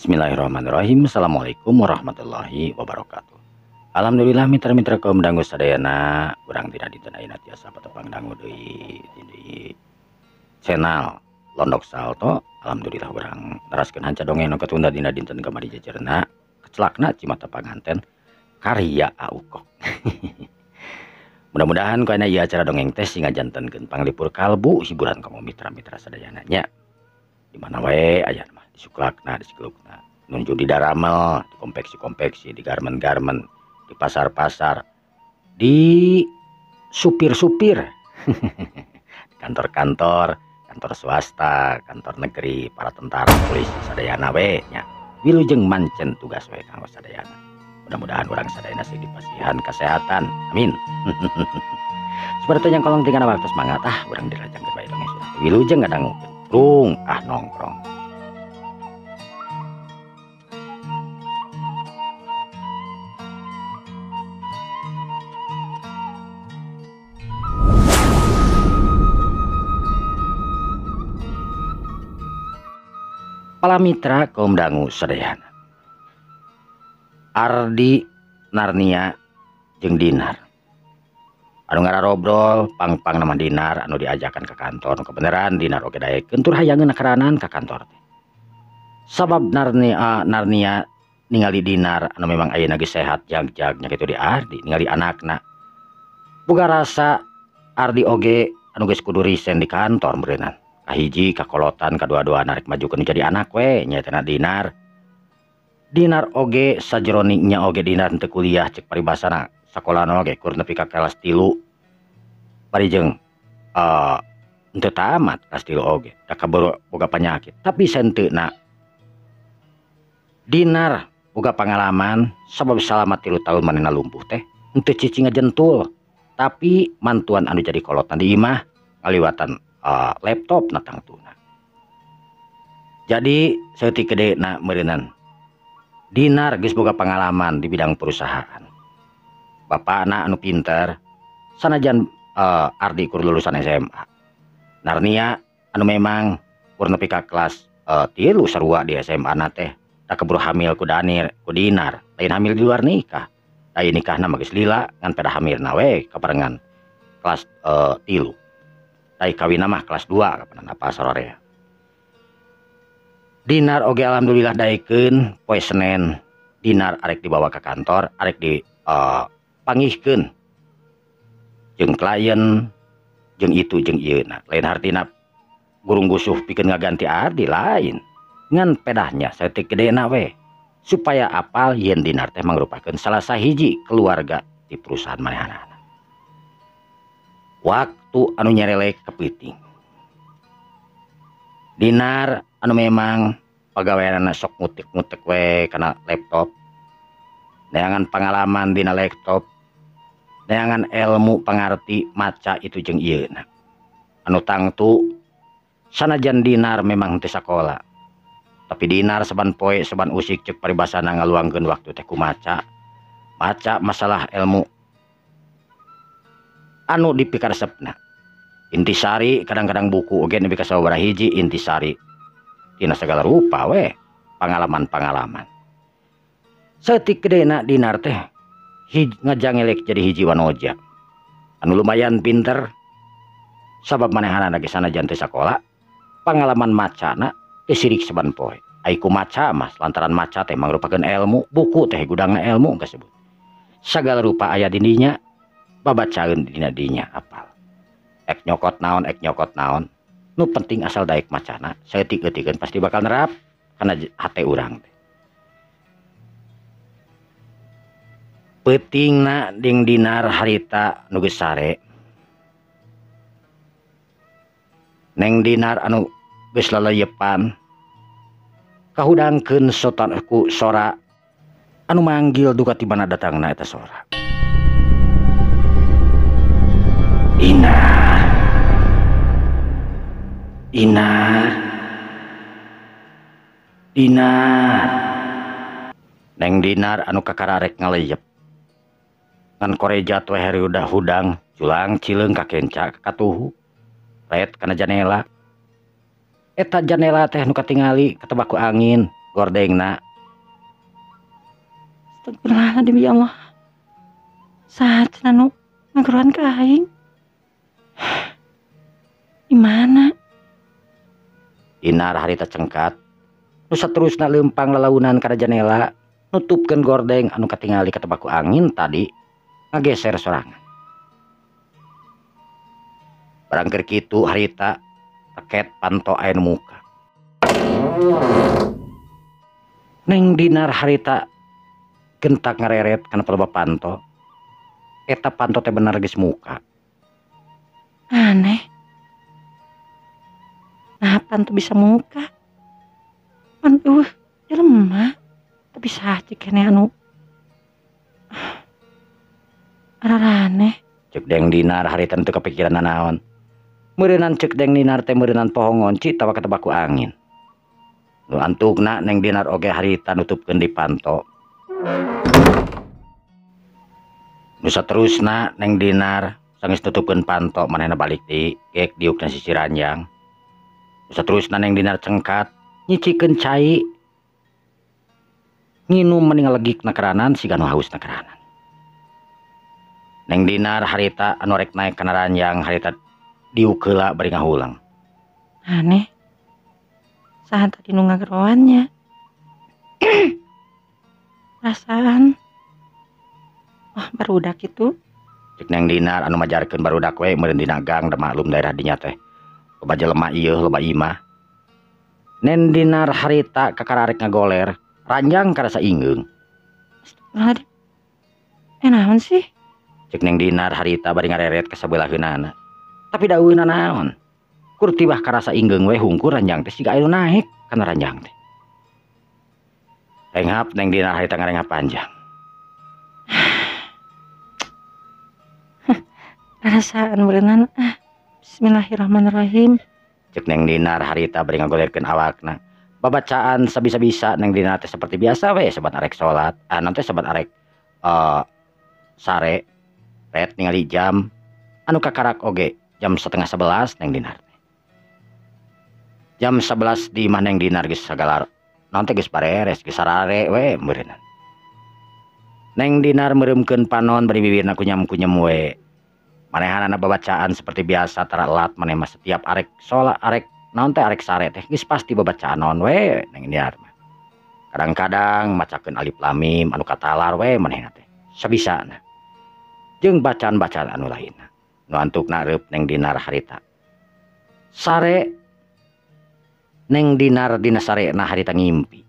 Bismillahirrahmanirrahim. Assalamualaikum warahmatullahi wabarakatuh. Alhamdulillah mitra-mitra kaum dangu sadayana, urang dina dinten ayeuna tiasa patepang dangu deui di channel Londok Salto. Alhamdulillah urang neraskeun hanca dongeng nu katunda dina dinten kamari jejerna kecelakna Cimata Panganten karya Aukok. Mudah-mudahan ku ayeuna ieu acara dongeng teh sing ngajantenkeun panglipur kalbu hiburan kamu mitra-mitra sadayana nya. Di mana wae aya mah di suklakna, di siklukna, nuju di daramel, di konveksi-konveksi, di garmen-garmen, di pasar-pasar, di supir-supir, di kantor-kantor, kantor swasta, kantor negeri, para tentara, polisi sadayana we nya. Wilujeng mancen tugas we kanggo sadayana. Mudah-mudahan urang sadayana sing dipasihan kesehatan. Amin. Seperti yang kolong tinggal waktu semangat ah urang dirajangkeun bae dongeng sudah. Wilujeng ngadangukeun. Rung ah nongkrong. Pala mitra kaum dangu sadayana. Ardi, Narnia jeung Dinar. Anu ngararobrol pang-pang nama Dinar anu diajakan ke kantor nu kebeneran Dinar oge daekeun tur hayangeun karanan ka kantor teh. Sabab Narnia ningali Dinar anu memang ayeuna geus sehat jag-jag nya kitu di Ardi ningali anakna. Boga rasa Ardi oge anu geus kudu resign di kantor meureunnan. Kahiji kakolotan kadua-dua narek majukeun jadi anak we nyaeta Dinar. Dinar oge sajeroni nya oge Dinar teu kuliah cek paribasana sakolana oge kur nepi ka kelas 3 bari jeung henteu tamat kelas 3 oge da kaburu boga penyakit tapi saenteuna Dinar boga pengalaman sabab salama 3 tahun manehna lumpuh teh henteu cicing ngajentul tapi mantuan anu jadi kolotan di imah ngaliwatan laptop na tangtuna. Jadi saeutik gede na meureunan Dinar geus boga pengalaman di bidang perusahaan. Bapakna anu pinter sanajan Ardi kur lulusan SMA. Narnia anu memang kur nepi ka kelas 3 sarua di SMA na teh da keburu hamil ku Danir ku Dinar, lain hamil di luar nikah. Da nikahna mah geus lila ngan pada hamilna we kabarengan kelas 3. Da kawinna mah kelas 2 kapan apa sararea. Dinar oge alhamdulillah daekeun poe Senin Dinar arek dibawa ke kantor arek di pangihkeun jeung klien jeung itu jeung ieu na lain hartina gurung gusuh pikeun ngaganti Ardi lain ngan pedahnya saeutik gedena we supaya apal yen Dinar teh mangrupakeun salah sahiji keluarga di perusahaan manehanana. Waktu anu nyerelek kepeuting Dinar anu memang pagaweanana sok ngutik-ngutik we kana laptop neangan pengalaman dina laptop neangan ilmu pangarti maca itu jeung ieu na anu tangtu sanajan Dinar memang teu sakola tapi Dinar saban poe saban usik ceuk paribasana ngaluangkeun waktu teh ku maca maca masalah ilmu anu dipikaresepna. Intisari kadang-kadang buku oge nepi ka sababaraha hiji intisari tina segala rupa we pengalaman-pengalaman. Saeutik gedena Dinar teh ngajangelek jadi hiji wanoja anu lumayan pinter sabab manehanana ge sanajan teu sakola pengalaman macana teu sirik saban poe. Ai ku maca mah lantaran maca teh mangrupakeun ilmu, buku teh gudangna ilmu kasebut. Sagala rupa aya di dinya babacaeun dina dinya apal. Ek nyokot naon nu penting asal daek macana saeutik-eutikeun pasti bakal nerap kana hate urang teh. Peutingna ding Dinar harita nu geus sare Neng Dinar anu geus lalayepan kahudangkeun sotan ku sora anu manggil duka ti mana datangna eta sora. Dinar, Dinar, Dinar. Neng Dinar anu kakararek ngaleyep ngan korejat we udah hudang culang cileung ka kenca katuhu ret kana janela. Eta janela teh nu katingali ketebak ku angin gordengna. Astagfirullahaladzim ya Allah. Saat anu ngageroan ka aing. Di mana? Dinar harita cengkat. Nu saterusna leumpang lalaunan kana janela, nutupkeun gordeng anu katingali katebaku angin tadi ngageser sorangan. Barang keur kitu harita reket panto aya nu muka. Neng Dinar harita gentak ngareret kana peleba panto. Eta panto teh bener geus muka. Aneh. Nah, panto bisa muka. Pan jelema. Tapi saha keneh anu araraneh. Cek Deng Dinar harita teu kepikiran nanaon. Meureunnan cek Deng Dinar teh meureunnan poho ngonci tawa katebaku angin. Nu antukna Neng Dinar oge harita nutupkeun di panto. Nu saterusna Neng Dinar sanggeus nutupkeun panto manehna balik deui gek diukna sisi ranjang. Nu saterusna Neng Dinar cengkat nyicikeun cai nginum meni ngalegik na keranan siga nu haus na keranan. Neng Dinar harita anu rek naek kana ranjang harita diuk heula bari ngahulang. Aneh. Saha tadi nu ngageroannya? Perasaan. Wah, barudak itu. Cek Neng Dinar anu majarkeun barudak we meureun dina gang da maklum daerah dinya teh. Loba jelema ieu loba imah. Neng Dinar harita kakara rek ngagoler, ranjang karasa ingeung. Astagfirullahaladzim. Naon sih? Cek Neng Dinar harita bari ngareret ka sabeulah-heunana. Tapi daweuna naon? Kur tibah karasa ingeung we hungkur ranjang teh siga anu naek kana ranjang teh. Renghap Neng Dinar harita ngarengap panjang. Rasaan berenang ah. Bismillahirrahmanirrahim. Cek Neng Dinar harita bari ngagolerkeun awakna. Babacaan sabisa-bisa Neng Dinar teh seperti biasa we saban arek salat, naon teh saban arek sare ret ningali jam anu kakarak oge jam 10:30 Neng Dinar teh. Jam 11 di imah Neng Dinar geus sagala naon teh geus bareres geus sarare we meureunnan. Neng Dinar meureumkeun panon bari bibirna kunyam-kunyem we. Manehanana babacaan seperti biasa tara elat maneh mah setiap arek salat arek naon teh arek sare teh geus pasti babacaan naon we Neng Dinar mah. Kadang-kadang macakeun alif lam mim anu katalar we manehna teh sabisana. Jeung bacaan-bacaan anu lainna. Nu antukna reup Neng Dinar harita. Sare Neng Dinar dina sarena harita ngimpi.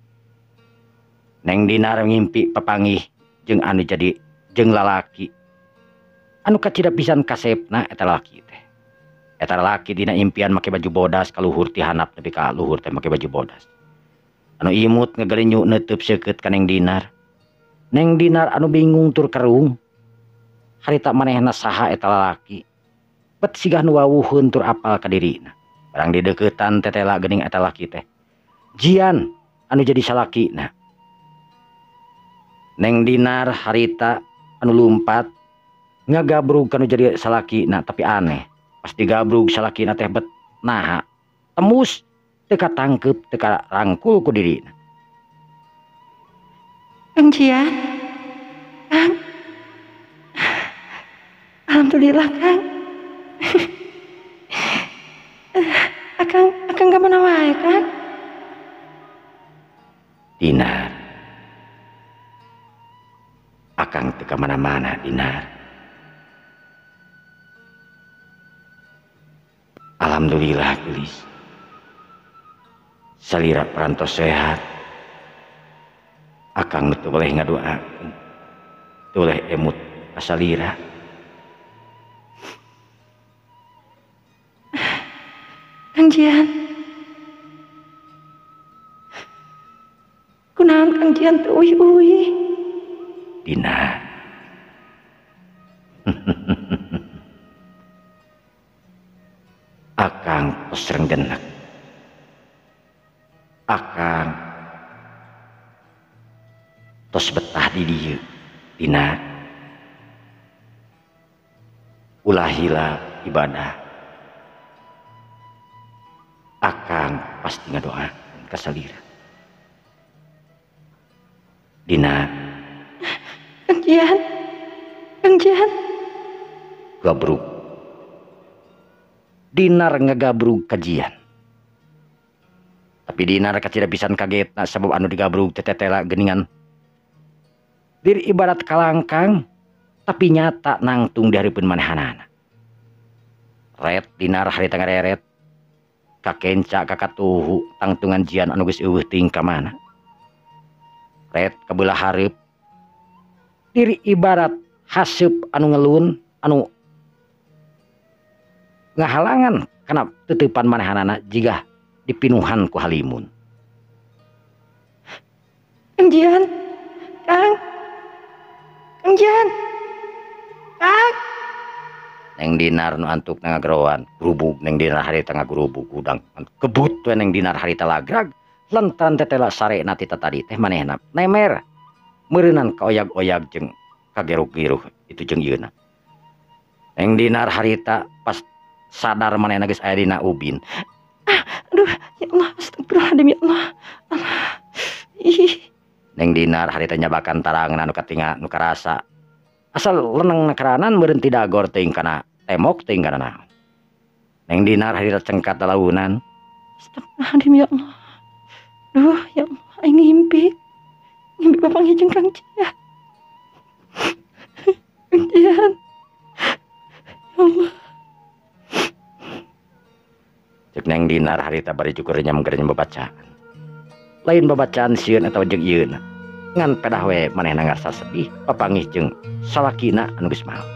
Neng Dinar ngimpi papanggih jeung anu jadi jeung lalaki. Anu kacida pisan kasepna eta lalaki teh. Eta lalaki dina impian make baju bodas kaluhur ti handap nepi ka luhur teh make baju bodas. Anu imut ngagelinyu neuteub seukeut ka Neng Dinar. Neng Dinar anu bingung tur kerung. Harita manehna saha eta lalaki. Bet sigah nu wawuheun tur apal ka dirina. Barang dideuketan tetela geuning eta laki teh. Jian anu jadi salakina. Neng Dinar harita anu lumpat ngagabrug kanu jadi salakina tapi aneh. Pas digabrug salakina teh bet naha tembus teu katangkeup teu karangkul ku dirina. Kang Jian. Kang. Alhamdulillah Kang. Akang ka mana wae Kang? Dinar. Akang teu ka mana-mana Dinar. Alhamdulillah gelis. Salira parantos sehat. Akang teu boleh ngadoakeun. Teu boleh emut ka salira. Kang Jian. Kunaon Kang Jian teu uih-uih? Dina. Akang tos renggenek. Akang tos betah di dieu Dina. Ulah hilap ibadah. Akang pasti ngadoakeun ka salira. Dina. Kang Jian. Kang Jian. Gabrug. Dinar ngagabrug ka Jian. Tapi Dinar kacida pisan kagetna sabab anu digabrug teh tetela geuningan. Diri ibarat kalangkang tapi nyata nangtung di hareupeun manehanana. Ret Dinar harita ngareret. Kakenca kakatuhu tangtungan Jian anu geus eueuh teuing ka mana. Ret kabelah hareup. Diri ibarat haseup anu ngelun anu ngahalangan kana teuteupan manehanana jigah dipinuhan ku halimun. Kang Jian, Kang, Kang Jian, Kang. Neng Dinar nu antuk ngageroan, grubug Neng Dinar harita ngagrubug gudang kebut we Neng Dinar harita lagrag lantaran tetela sarena ti tadi teh manehna nemer meureunan kaoyag-oyag jeung kageruk-geruh itu jeung yeuna. Neng Dinar harita pas sadar manehna geus aya dina ubin. Aduh, ya Allah, astagfirullahaladzim, ya Allah. Allah. Ih. Neng Dinar harita nyabakan tarangan anu katinga nu karasa. Asal leneng nakaranan meureun ti dagor teuing kana temok teuing kana naon. Neng Dinar harita cengkat lalaunan. Astagfirullahaladzim, ya Allah. Duh, ya Allah, aing ngimpi. Ngimpi bapak jeung Kang Jian. Kang Jian. Ya Allah. Cek Neng Dinar harita bari cukur renyam-renyam babacaan. Lain babacaan sieun atawa jeung ieuna. Ngan pedah we manehna ngarasa sedih papanggih jeung salakina anu geus maot.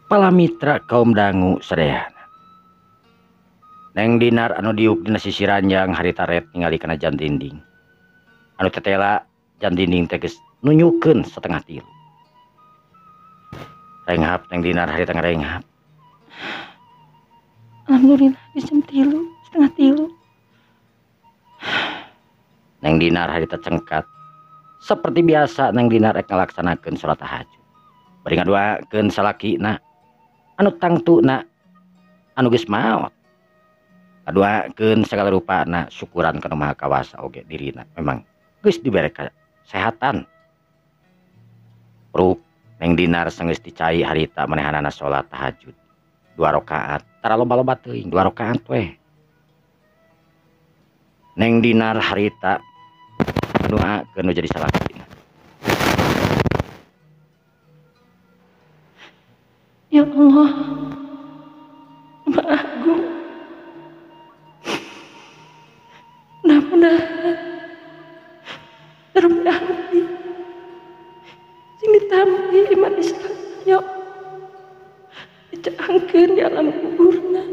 Palamitra kaum dangu sadayana. Neng Dinar anu diuk dina sisi ranjang harita ret ningali kana jam dinding. Anu tetela jam dinding teh geus nunyukeun 2:30. Renghap Neng Dinar harita ngarenghap. Alhamdulillah geus jam 3, 2:30. Neng Dinar harita cengkat. Seperti biasa Neng Dinar rek ngalaksanakeun salat tahajud. Bari ngadoakeun salakina anu tangtuna anu geus maot. Ngadoakeun sagala rupana syukuran kana Maha Kawasa oge dirina memang geus dibere kesehatan. Ruk Neng Dinar sanggeus dicai harita manehanana salat tahajud 2 rakaat, tara loba-loba teuing 2 rakaat weh. Neng Dinar harita doakeun nu jadi salakina. Ya Allah, Maha Agung, mudah-mudahan terus abdi sing ditampi iman Islam ya dicaangkeun di alam kuburna,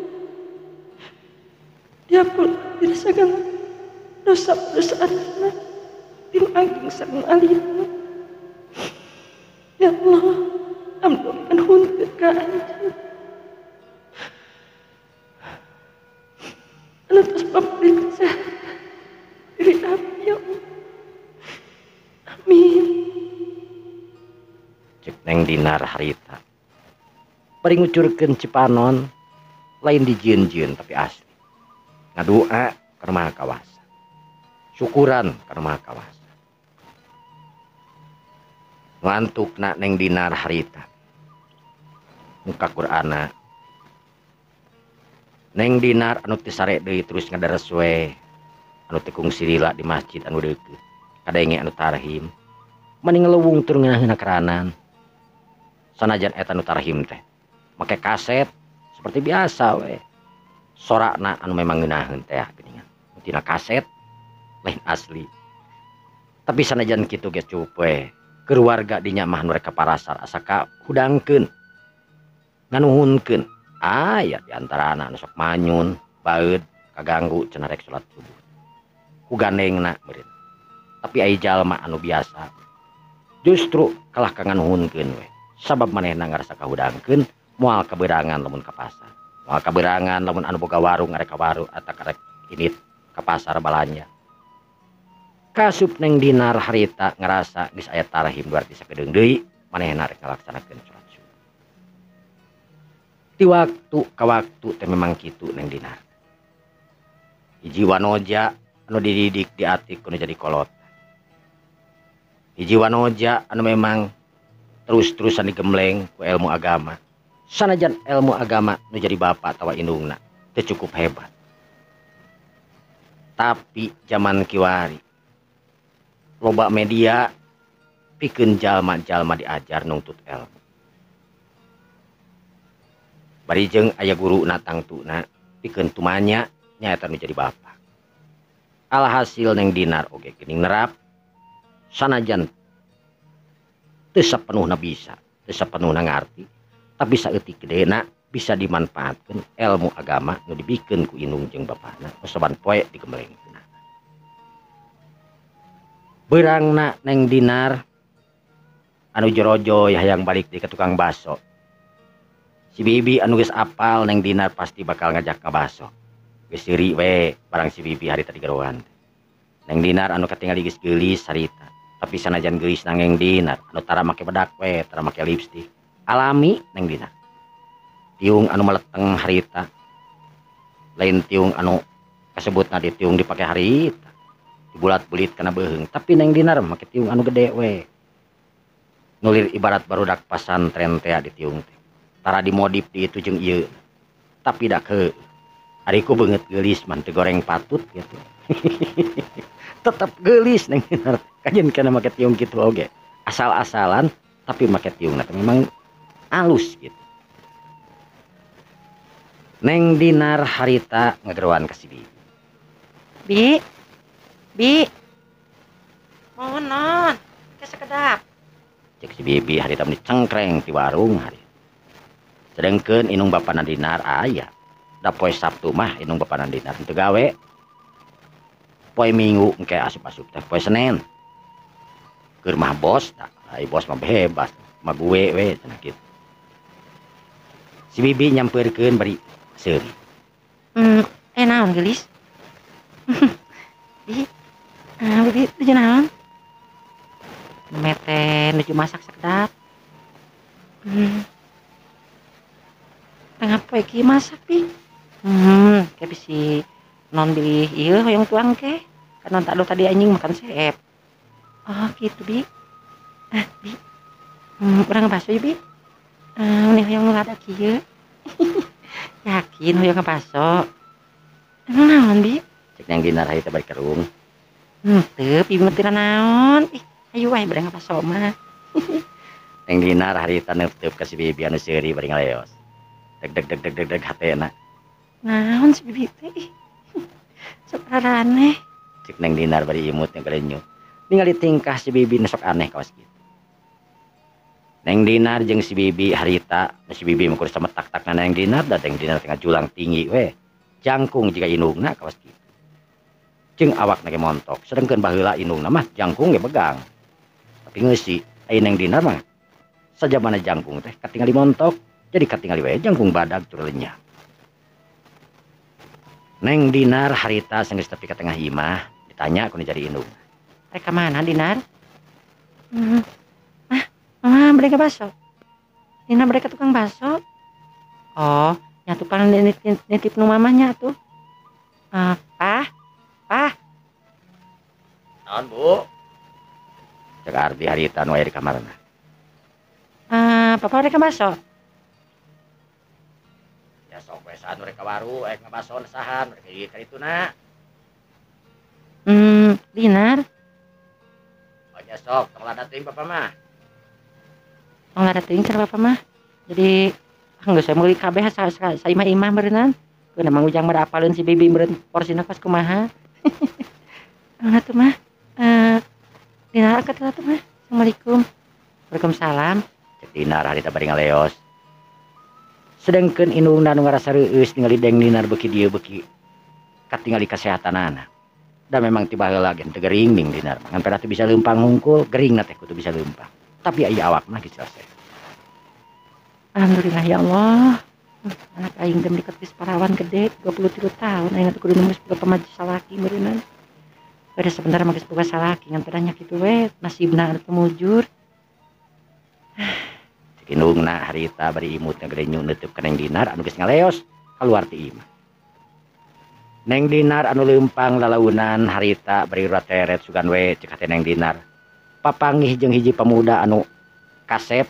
diampun dina sagala dosa-dosa tinu ageng sareng alina. Ya Allah, ampunkan henteu ka anjeun anu tos pabrik kesehatan diri abdi ya Allah. Amin. Cek Neng Dinar harita bari ngucurkeun cipanon lain dijieun-jieun tapi asli. Ngadoa ka Maha Kawasa, syukuran ka Maha Kawasa. Ngantukna Neng Dinar harita muka Qur'ana. Neng Dinar anu teu sare deui terus ngadares we anu teu kungsi lila di masjid anu deukeut kadenge anu tarhim mending ngelewung tur ngeunahna keranan. Sanajan eta anu tarhim teh make kaset seperti biasa we. Sorakna anu memang ngeunaheun teh geuningan tina kaset lain asli. Tapi sanajan kitu ge cukup we Keluarga dinya mah nu rek ka pasar asa kahudangkeun nganuhunkeun. Aya di antarana anu sok manyun baeud kaganggu cenah rek salat subuh ku gandengna meureun. Tapi ai jalma anu biasa justru kalah ka nganuhunkeun we, sabab manehna ngarasa kahudangkeun moal kaberangan lamun ka pasar, moal kaberangan lamun anu boga warung arek ka warung atawa karek indit ka pasar balanja. Kasup Neng Dinar harita ngerasa geus aya tarhim berarti sakedeung deui manehna rek ngalaksanakeun salat subuh. Ti waktu ka waktu teh memang kitu Neng Dinar. Hiji wanoja anu dididik diatik kudu jadi kolot. Hiji wanoja anu memang terus-terusan digembleng ku ilmu agama. Sanajan ilmu agama nu jadi bapak atawa indungna teu cukup hebat. Tapi zaman kiwari loba media pikeun jalma-jalma diajar nungtut ilmu. Bari jeung aya guruna tangtuna pikeun tumanya nyaeta nu jadi bapak. Alhasil Neng Dinar oge geuning nerap sanajan teu sapenuhna bisa, teu sapenuhna ngarti, tapi saeutik gedena bisa dimanfaatkeun ilmu agama nu dibikeun ku indung jeung bapana nu saban poe digemblengkeun. Beurangna Neng Dinar anu jorojoy hayang balik deui ka tukang baso. Si Bibi anu geus apal Neng Dinar pasti bakal ngajak ngabaso. Geus seuri we barang si Bibi harita digeroan. Neng Dinar anu katingali geus geulis harita, tapi sanajan geulis nang Neng Dinar anu tara make bedak we, tara make lipstik. Alami Neng Dinar. Tiung anu meleteng harita. Lain tiung anu kasebutna di tiung dipake harita. Dibulat-bulit kana beuheung, tapi Neng Dinar make tiung anu gede we. Nulir ibarat barudak pasantren teh di tiung teh. Tara dimodif di itu jeung ieu. Tapi dak heuh. Ari ku beungeut geulis mah teu goreng patut gitu. Tetep geulis Neng Dinar. Kajeun kana make tiung kitu oge. Asal-asalan tapi make tiungna teh memang alus gitu. Neng Dinar harita ngageroan ka si Bibi. Bi, Bi, mohon non, ke sekedap. Cek si Bibi harita meni cengkreng di warung hari. Sedengkeun indung bapana Dinar aya. Da poe Sabtu mah indung bapana Dinar teu gawe. Poe Minggu engke asup-asup teh poe Senin. Keur mah bos da, ai bos mah bebas, mah gue we cenah kitu. Si Bibi nyampeurkeun bari seuri. Naon geulis? Bi, Bibi tuju naon? Mete nuju masak sekedap. Tengah poe ki masak bi. Ke bisi non bilih ieu hoyong tuang ke. Kan non tak tadi anjing makan seep. Oh gitu bi. Ah bi. Urang ngabaso ieu bi. Nih hoyong nu lada kieu. Yakin hoyong ngabaso. Emang naon bi? Cek Neng Dinar harita bari kerung. Henteu bi mah teu naon. Ih, ayo wae bade ngabaso mah. Neng Dinar harita neup-teup ka si Bibi anu seuri bari ngaleos. Deg deg deg deg deg deg hatena. Naon si Bibi teh? Ih, sok aneh. Cek Neng Dinar bari imut ngalenyuh. Ningali tingkah si Bibi nu sok aneh kawas kitu. Neng Dinar jeung si Bibi harita, si Bibi mah kudu sametak-takna Neng Dinar da Neng Dinar teh ngajulang tinggi we. Jangkung jiga indungna kawas kitu. Jeung awakna ge montok, sedengkeun baheula indungna mah jangkung ge begang. Tapi ngeusi ai Neng Dinar mah sajabana jangkung teh katingali montok, jadi katingali we jangkung badag tur lenyap. Neng Dinar harita sanggeus tepi ka tengah imah, ditanya ku nu jadi indung. Rek ka mana Dinar? Ah, mama bade ngabaso. Dinar bade ka tukang baso. Oh, nya tukang nitip nu mamanya tuh. Pah, pah. Naon, Bu? Cek Ardi harita nu aya di kamarna. Papa rek ngabaso. Ya sok we saha nu rek ka waru, rek ngabaso saha nu rek ieu ka dituna. Dinar. Oh nya sok, tong lada teuing papa mah. Tong lada teuing cenah papa mah. Jadi geus we meuli kabeh saimah-imah meureunnan. Keun Mang Ujang mah apaleun si Bibi meureun porsina pas kumaha. Atuh mah. Dinar angkat heula tuh mah. Assalamualaikum. Waalaikumsalam. Cek Dinar harita bari ngaleos. Sedengkeun indungna nu ngarasa reueus ningali Neng Dinar beuki dieu beuki katingali kasehatanana. Da memang ti baheula ge teu gering Neng Dinar. Ngan pedah teu bisa leumpang hungkul, geringna teh kudu bisa leumpang. Tapi aya awakna geus selesai. Alhamdulillah ya Allah. Anak aing teh meni geus parawan gede 23 tahun aing teh kudu geus boga pamajikan salaki meureunna. Ada sebentar mah geus boga salaki ngan pedah nya kitu we nasibna anu teu mujur. Cek indungna harita bari imut ngagrenyu neuteub ka Neng Dinar anu geus ngaleos kaluar ti imah. Neng Dinar anu leumpang lalaunan harita bari rateret sugan we cek hate Neng Dinar. Papanggih jeung hiji pemuda anu kasep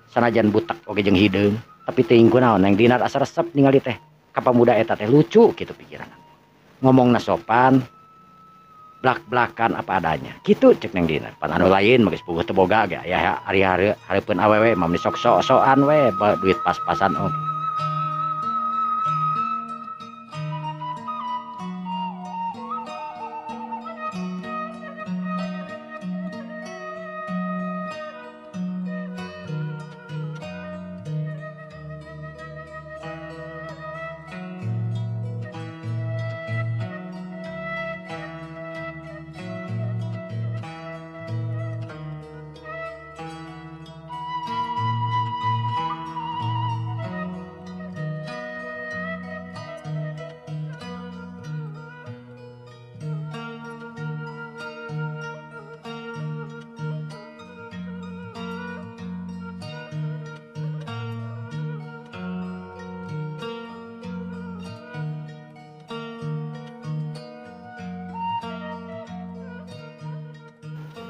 sanajan butak oge jeung hideung tapi teuing kunaon Neng Dinar asa resep ningali teh ka pamuda eta teh lucu kitu pikiranna. Ngomongna sopan blak-blakan apa adanya kitu cek Neng Dinar. Pan anu lain mah geus puguh teu boga ge aya ari hareupeun awewe mah meni sok sok-sokan we duit pas-pasan oge.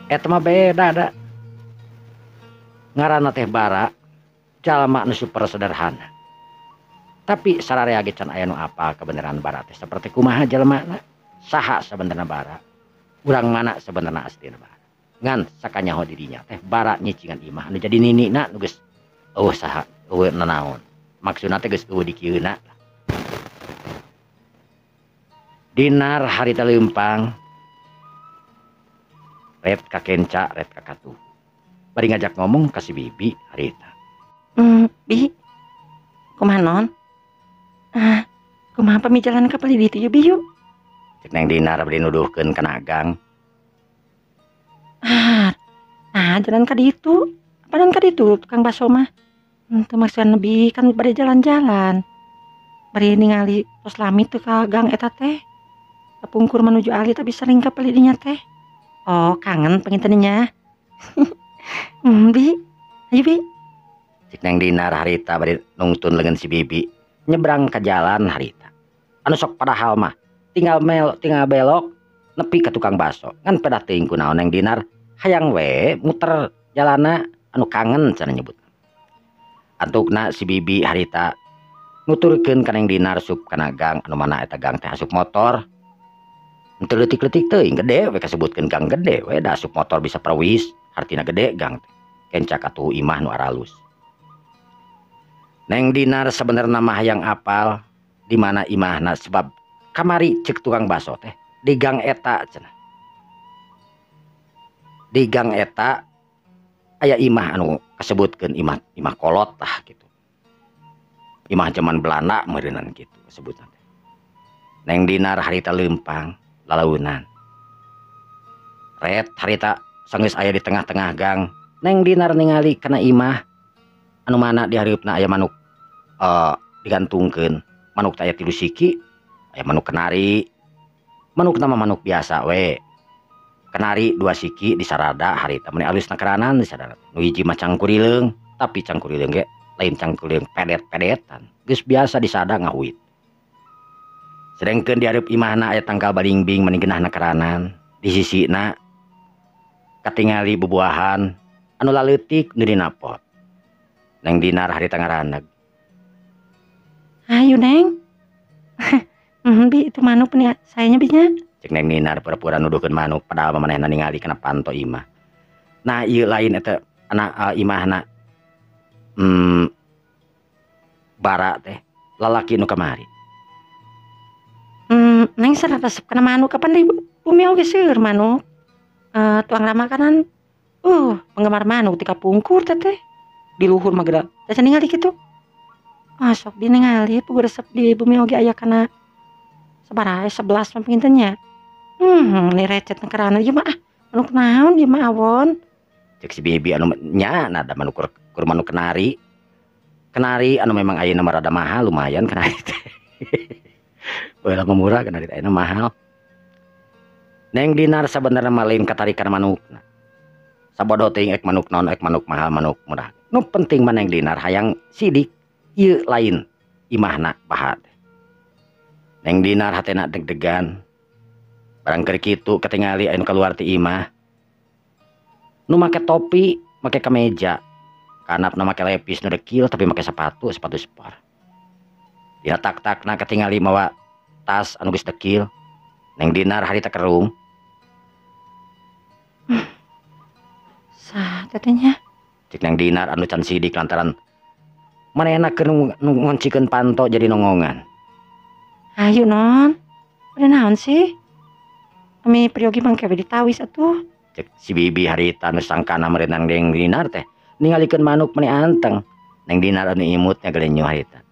Eta mah beda da. Ngaranna teh Bara, jalma nu super sederhana. Tapi sararea ge can aya nu apal kebenaran Bara teh saperti kumaha jalmana, saha sabenerna Bara, urang mana sabenerna aslina Bara. Ngan sakanyaho dirinya teh Bara nyicingan imah anu jadi ninina nu geus eueuh saha, eueuh nanaon. Maksudna teh geus eueuh dikieuna. Dinar harita leumpang ret ka kenca ret ka katuh. Bari ngajak ngomong ka si Bibi harita. Bi. Kumaha non? Ah, kumaha pamijalan ka palih ditu yeuh Bi yuk? Cek Neng Dinar bari nuduhkeun kana gang. Ah, nah jalan ka ditu. Apanan ka ditu tukang baso mah? Teu maksudna Bi kan bari jalan-jalan. Bari ningali pos lami teu ka gang eta teh. Kapungkur menuju Ali tapi sering ka palih dinya teh. Oh, kangen pengintennya. Bi, ayo Bi. Cek Neng Dinar harita bari nungtun lengan si Bibi nyebrang ke jalan harita. Anu sok padahal mah tinggal tinggal belok nepi ke tukang baso. Ngan pedah teuing kunaon Neng Dinar hayang we muter jalana anu kangen cenah nyebut. Antukna si Bibi harita nuturkeun ka Neng Dinar sup kana gang anu mana eta gang teh asup motor. Henteu leutik-leutik teuing gede we kasebutkeun gang gede we da asup motor bisa perwis hartina gede gang teh. Kenca katuhu imah nu aralus. Neng Dinar sebenarnya mah hayang apal di mana imahna sebab kamari cek tukang baso teh di gang eta cenah. Di gang eta aya imah anu kasebutkeun imah imah kolot tah gitu. Imah zaman Belanda meureunnan kitu kasebutan teh. Neng Dinar harita leumpang lalaunan. Ret harita sanggeus aya di tengah-tengah gang. Neng Dinar ningali kana imah anu mana di hareupna aya manuk digantungkeun. Manuk teh aya 3 siki, aya manuk kenari. Manuk nama manuk biasa we. Kenari 2 siki disarada harita meni alusna keranan disarada. Nu hiji mah cangkurileung, tapi cangkurileung ge lain cangkurileung pedet-pedetan. Geus biasa disada ngahuit. Sedengkeun di hareup imahna aya tangkal balingbing meni geunahna keranan. Di sisina katingali bubuahan anu laleutik nu dina pot. Neng Dinar harita ngaraneg. Ayo Neng. Bi itu manuk nih sayanya binya. Cek Neng Dinar pura-pura nuduhkeun manuk padahal mah manehna ningali kana panto imah. Nah ieu lain eta anak imahna. Bara teh lalaki nu kamari. Neng sareng resep kana manuk kapan di bumi oge seueur manuk. Tuang makanan Penggemar manuk ti kapungkur teh di luhur mah geura. Teh ningali kitu. Ah sok diningali puguh resep di bumi oge aya kana sabaraha 11 mah panginten nya. Ni recet karana ieu mah ah manuk naon ieu mah awon. Cek si Bibi anu nya nada manuk kur manuk kenari. Kenari anu memang ayeuna mah rada mahal lumayan kenari teh. Baheula mah murah kenari teh ayeuna mahal. Neng Dinar sabenerna mah lain katarikan manukna. Sabodo teuing ek manuk naon ek manuk mahal manuk murah. Nu penting mah Neng Dinar hayang sidik ieu lain imahna baha teh. Neng Dinar hatena deg-degan. Barang keur kitu katingali anu kaluar ti imah. Nu make topi, make kemeja. Kanapna make lepis nu dekil tapi make sepatu, sepatu sport. Dina tak-takna katingali mawa tas anu geus dekil. Neng Dinar harita kerung. Saha teh nya? Cek Neng Dinar anu can sidik lantaran manehna keur ngoncikeun panto jadi nongongan. Ayo non, pada naon sih? Kami periogi mangke we ditawis atuh. Cek si Bibi harita nu sangkana meureun Neng Dinar teh ningalikeun manuk meni anteng. Neng Dinar anu imutnya gelenyu harita.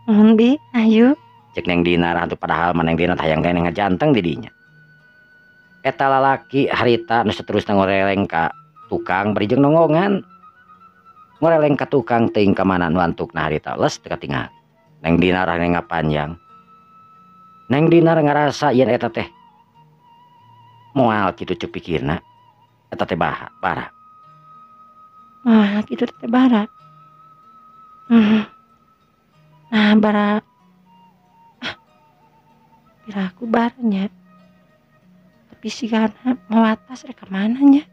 Nuhun Bi, ayo. Cek Neng Dinar atuh padahal mah Neng Dinar hayang keneh ngajanteng di dinya. Eta lalaki harita nu saterusna ngoreleng ka tukang bari jeung nongongan. Ngoreleng ka tukang teuing ka mana nu antukna harita les teu katingali. Neng Dinar hayang ngapanjang. Neng Dinar ngarasa yen eta teh moal kitu ceuk pikirna. Eta teh baha, bara. Moal kitu teh bara. Nah, bara. Ah, piraku baranya. Tapi sigana mawa tas rek ka mana nya?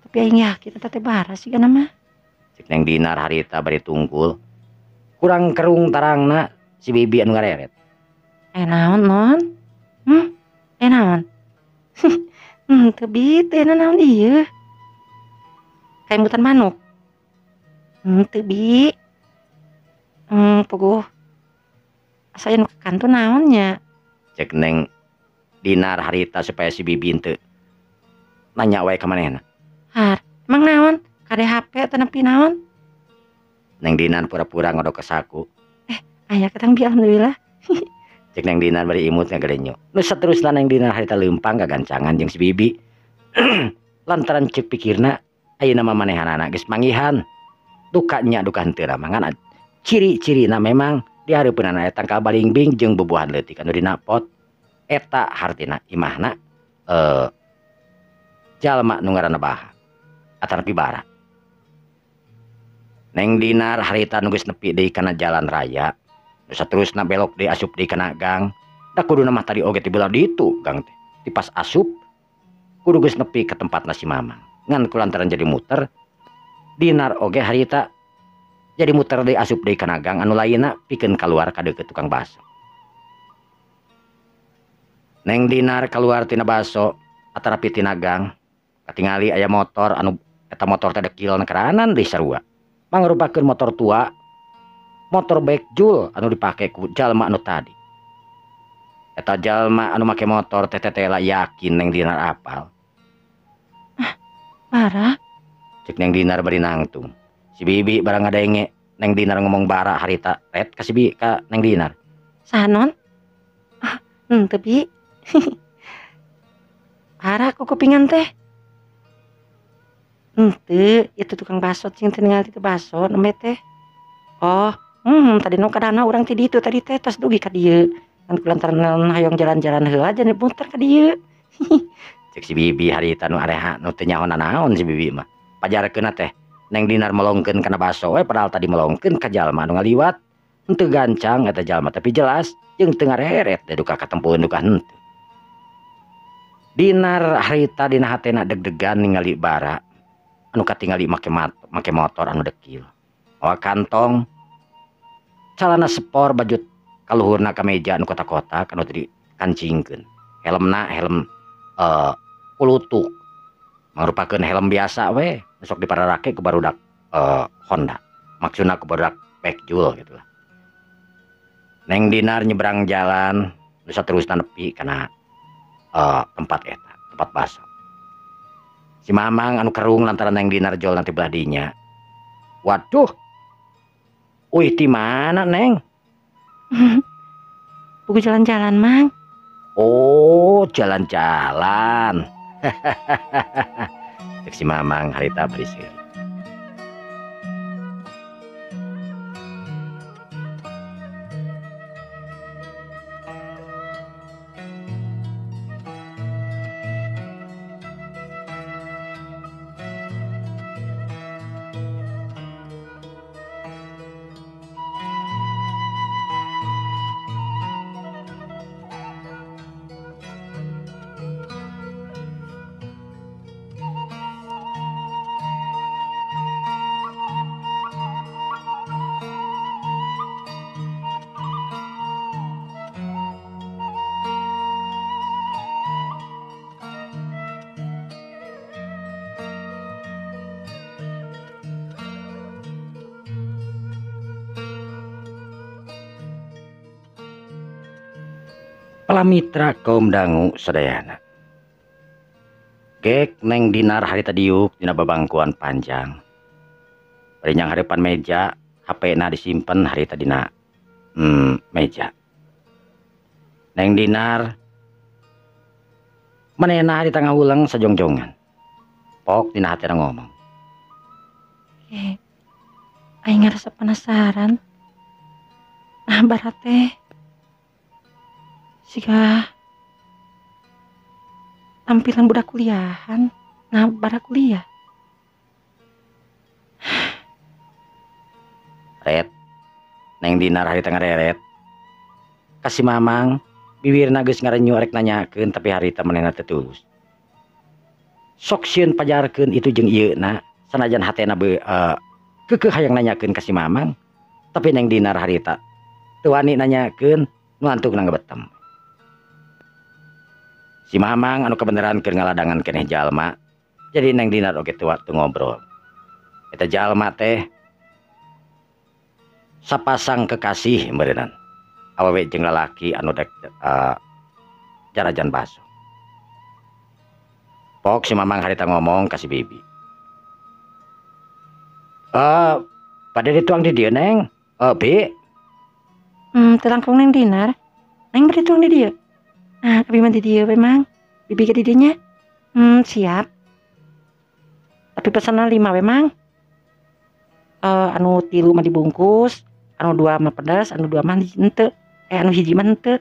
Tapi aing yakin eta teh bara sigana mah. Cek Neng Dinar harita bari tungkul. Kurang kerung tarangna si Bibi anu ngareret. Naon non? Naon? Teu bi teh naon ieu? Kaimutan manuk. Teu bi. Puguh. Asa anu ka kantor naon nya? Cek Neng Dinar harita supaya si Bibi teu nanya wae ka manehna. Har, emang naon? Kade HP atau nepi naon? Neng Dinar pura-pura ngodok ke saku. Aya ketang bi alhamdulillah. Cek Neng Dinar bari imut ngagelenyo. Nu saterusna Neng Dinar harita leumpang gagancangan jeung si Bibi. Lantaran ceuk pikirna ayeuna mah manehanana geus manggihan. Duka nya duka henteu mangan ciri-cirina memang di hareupeunana aya tangkal balingbing jeung bubuhan leutik anu dina pot. Eta hartina imahna jalma nu ngaranna Baha atanapi Bara. Neng Dinar harita nu geus nepi deui kana jalan raya. Nu saterusna belok deui asup deui kana gang. Da kuduna mah tadi oge ti belah ditu gang teh. Ti pas asup kudu geus nepi ka tempatna si Mamang. Ngan kulantaran jadi muter Dinar oge harita jadi muter deui asup deui kana gang anu lainna pikeun kaluar ka deukeut tukang baso. Neng Dinar kaluar tina baso atanapi tina gang katingali aya motor anu eta motor teh dekil keranan deui sarua. Mangrupakeun motor tua, motor bekjul anu dipake ku jalma anu tadi. Eta jalma anu make motor teh tetela yakin Neng Dinar apal. Ah, Bara? Cek Neng Dinar bari nangtung. Si Bibi barang ngadenge Neng Dinar ngomong bara harita ret ka si Bibi ka Neng Dinar. Saha non? Ah, henteu Bi. Bara ku kupingan teh. Henteu, itu tukang baso cing teh ningali itu baso nembe teh. Oh, tadi nu kadana urang ti ditu tadi teh tos dugi ka dieu. Kan kulantaran hayang jalan-jalan heula jadi muter ka dieu. Cek si Bibi harita nu areha nu teu nyaho nanaon si Bibi mah. Pajarkeunna teh Neng Dinar melongkeun kana baso we padahal tadi melongkeun ka jalma anu ngaliwat. Henteu gancang eta jalma tapi jelas jeung teu ngareret teh duka katempuheun duka henteu. Dinar harita dina hatena deg-degan ningali Bara anu katingali make motor anu dekil. Mawa kantong calana spor baju kaluhurna kameja anu kotak-kotak anu teu dikancingkeun. Helmna helm kulutuk. Mangrupakeun helm biasa we, sok dipararake ku barudak Honda. Maksudna ku barudak Bekjul gitu lah. Neng Dinar nyebrang jalan nu saterusna nepi kana tempat eta, tempat baso. Si Mamang anu kerung lantaran Neng Dinar jol nanti belah dinya. Waduh. Uih di mana Neng? Buku jalan-jalan Mang. Oh, jalan-jalan. Cek si Mamang harita berisik. Palamitra kaum dangu sadayana. Gek Neng Dinar harita diuk dina babangkuan panjang. Bari nyang hareupan meja, HP-na disimpen harita dina meja. Neng Dinar manehna harita ngahuleng sajongjongan. Pok dina hatena ngomong. Aing ngarasa penasaran. Nah barat teh siga tampilan budak kuliahan, nah barak kuliah. Ret, Neng Dinar harita ngareret. Kasih Mamang, bibirna geus ngarenyu arek nanyakeun tapi harita manehna teu tulus. Sok sieun pajarkeun itu jeung ieu na, sanajan hatena keukeuh hayang nanyakeun ka si Mamang, tapi Neng Dinar harita teu wani nanyakeun, nu antukna ngebetem. Si Mamang anu kebenaran keur ngaladangan keneh jalma, jadi Neng Dinar oge teu ngobrol. Eta jalma teh sapasang kekasih meureunnan. Awewe jeung lalaki anu dek jarajan baso. Pok si Mamang harita ngomong ka si Bibi. Pada dituang di dieu Neng. Bi. Teu langkung Neng Dinar. Neng bade tuang di dieu. Nah, abi mah di dieu we Mang. Bibi ke di dieu nya. Siap. Tapi pesanan 5 we Mang. Anu 3 mah dibungkus, anu 2 mah pedas, anu 2 mah henteu. Anu 1 mah henteu.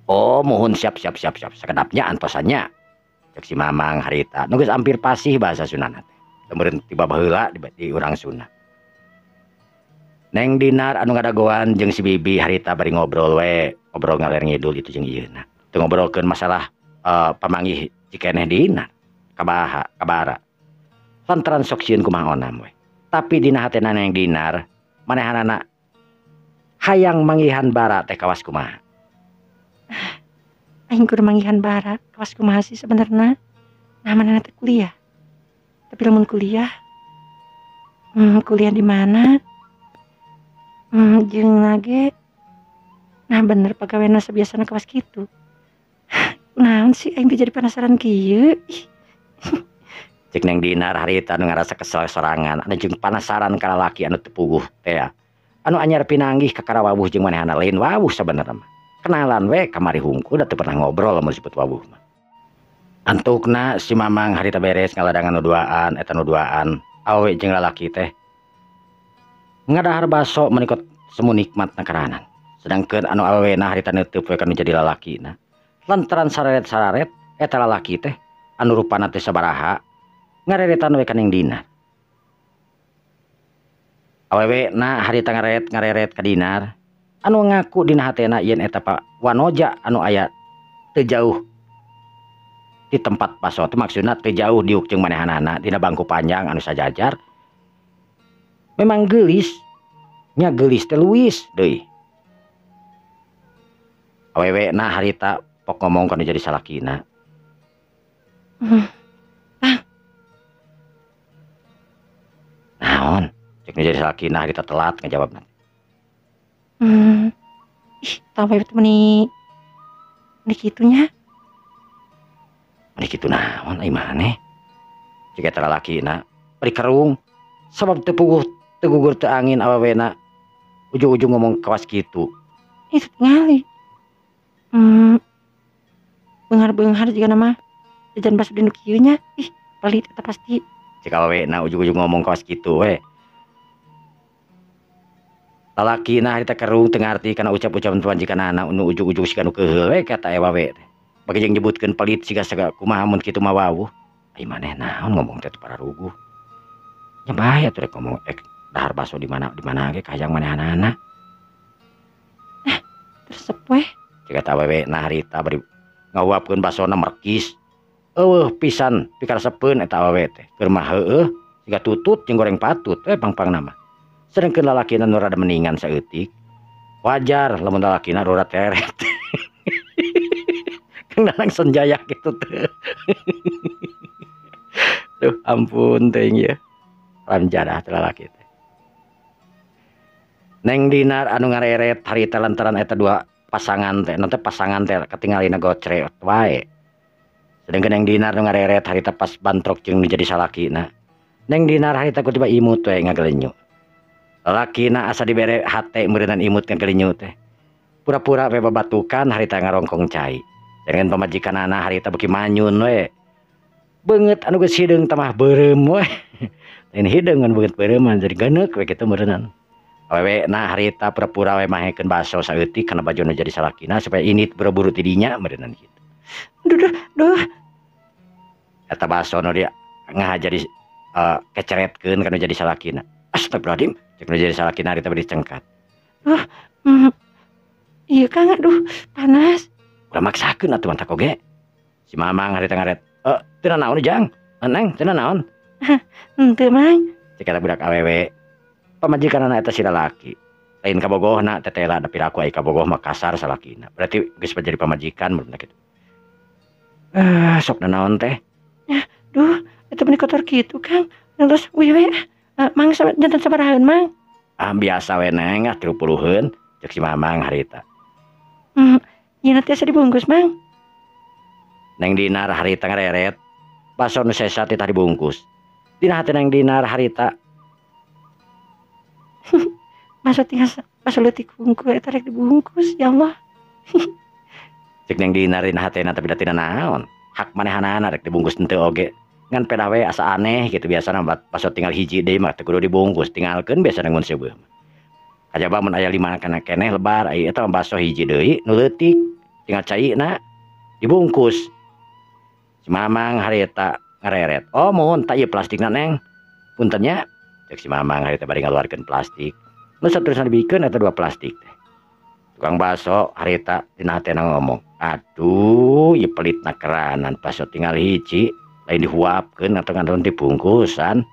Oh, mohon siap. Sakedapnya antosannya. Cek si Mamang harita. Nu geus hampir pasih bahasa Sundana teh. Meureun tiba baheula di urang Sunda. Neng Dinar anu ngadagoan jeung si Bibi harita bari ngobrol we, ngobrol ngaler ngidul itu jeung ieu na. Teu ngobrolkeun masalah pamanggih cikeneh Dinar, kabaha, kabara. Lantaran sok sieun kumaha onam we. Tapi dina hatena Neng Dinar, manehanana hayang manggihan bara teh kawas kumaha. Aing kudu manggihan bara kawas kumaha sih sebenarna? Nah manehna teh kuliah. Tapi lamun kuliah, kuliah di mana? Jeung lagi, nah bener pegawaina sabiasana kawas kitu. Naon sih aing teh jadi penasaran kieu. Cek Neng Dinar harita anu ngarasa kesel sorangan, anu jeung penasaran ka lalaki anu teu puguh teh. Anu anyar pinanggih ka karawawuh jeung manehna lain wawuh sabenerna mah. Kenalan we kamari hungkul da teu pernah ngobrol lamun disebut wawuh mah. Antukna si Mamang harita beres ngaladangan nu duaan eta nu duaan awewe jeung lalaki teh ngadahar baso menikot semu nikmat nakaranan. Sedangkeun anu awewena harita neuteub we kanu jadi lalakina. Lantaran sararet-sararet eta lalaki teh anu rupana teh sabaraha ngareretan we ka Neng Dinar. Awewena harita ngareret ka Dinar anu ngaku dina hatena yen eta Pak Wanoja anu aya teu jauh di tempat baso teh, maksudna teu jauh diuk jeung manehanana dina bangku panjang anu sajajar. Memang geulis nya geulis teh luwis deui. Awewe na harita pok ngomong kanu jadi salakina. Naon? Cek nu jadi salakina harita telat ngajawabna. Ih, tahu itu meni meni kitunya. Meni kitu naon ai maneh? Cik eta lalakina bari kerung sabab teu puguh teu gugur teu angin awewena ujung-ujung ngomong kawas kitu. Itu tingali. Beunghar-beunghar jiga nama jajan baso di nu kieu nya. Ih, pelit eta pasti. Cik awewena ujung-ujung ngomong kawas kitu we. Lalakina harita kerung teu ngarti kana ucap-ucapan pamajikanana nu ujung-ujung siga nu keuheul we kata awewe teh. Bagi jeung nyebutkeun pelit siga saga kumaha mun kitu mah wawuh. Ai maneh naon ngomong teh pararuguh. Nya bae atuh rek ngomong dahar baso di mana ge kahayang manehanana. Resep weh. Cik eta awewe na harita bari ngahuapkeun basona merkis. Eueuh pisan pikaresepeun eta awewe teh. Keur mah heueuh siga tutut jeung goreng patut we pangpangna mah. Sedengkeun lalakina nu rada meningan saeutik. Wajar lamun lalakina rada teret. Kang Nanang Senjaya kitu teh. Duh ampun teuing ieu. Ramjadah teh lalaki teh. Neng Dinar anu ngareret harita lantaran eta dua pasangan teh, nanti pasangan teh katingalina gocre wae. Sedengkeun Neng Dinar nu ngareret harita pas bantrok jeung nu jadi salakina. Neng Dinar harita ku tiba imut we ngagelenyu. Lalakina asa dibere hate meureunan imut ngagelenyu teh. Pura-pura we babatukan harita ngarongkong cai. Sedengkeun pamajikanana harita beuki manyun we. Beungeut anu geus hideung tamah beureum we. Lain hideung ngan beungeut beureuman jadi geuneuk we kitu meureunan. Awewe na harita pura-pura we mahekeun baso saeutik kana baju nu jadi salakina supaya init buru-buru ti dinya meureunan kitu. Duh duh duh. Eta baso nu dia ngaha jadi keceretkeun kana jadi salakina. Astagfirullahaladzim, cek nu jadi salakina harita bari dicengkat. Duh, ieu Kang aduh panas. Ulah maksakeun atuh mantak oge. Si Mamang harita ngaret, teu nanaon Jang? Neng, teu nanaon? Henteu Mang. Cek eta budak awewe. Pamajikanana eta si lalaki. Lain kabogohna tetela da piraku ai kabogoh mah kasar salakina. Berarti geus jadi pamajikan mun kitu. Sok nanaon teh? Duh, eta meni kotor kitu Kang. Terus we we Mang janten sabarahaeun Mang? Ah biasa we Neng, ah 30-eun cek si Mamang harita. Ieu tiasa dibungkus Mang. Neng Dinar harita ngareret. Baso nu sesa teh dibungkus. Dina hate Neng Dinar harita baso tinggal baso leutik hungkul eta rek dibungkus ya Allah. Cek Neng Dinar dina hatena tapi da tina naon. Hak manehanana rek dibungkus henteu oge. Ngan pedah we asa aneh gitu biasana baso tinggal hiji deui mah teu kudu dibungkus, tinggalkeun biasana ngun seubeuh. Kajaba mun aya 5 kana keneh lebar ai eta mah baso hiji deui nu leutik tinggal caina dibungkus. Si Mamang harita ngareret. Oh mohon tak ieu plastikna Neng. Punten nya. Cek si Mamang harita bari ngaluarkeun plastik. Nu saterusna dibikeun eta dua plastik teh. Tukang baso harita dina hatena ngomong, aduh ieu pelitna keranan baso tinggal hiji lain dihuapkeun atau nganton dibungkusan.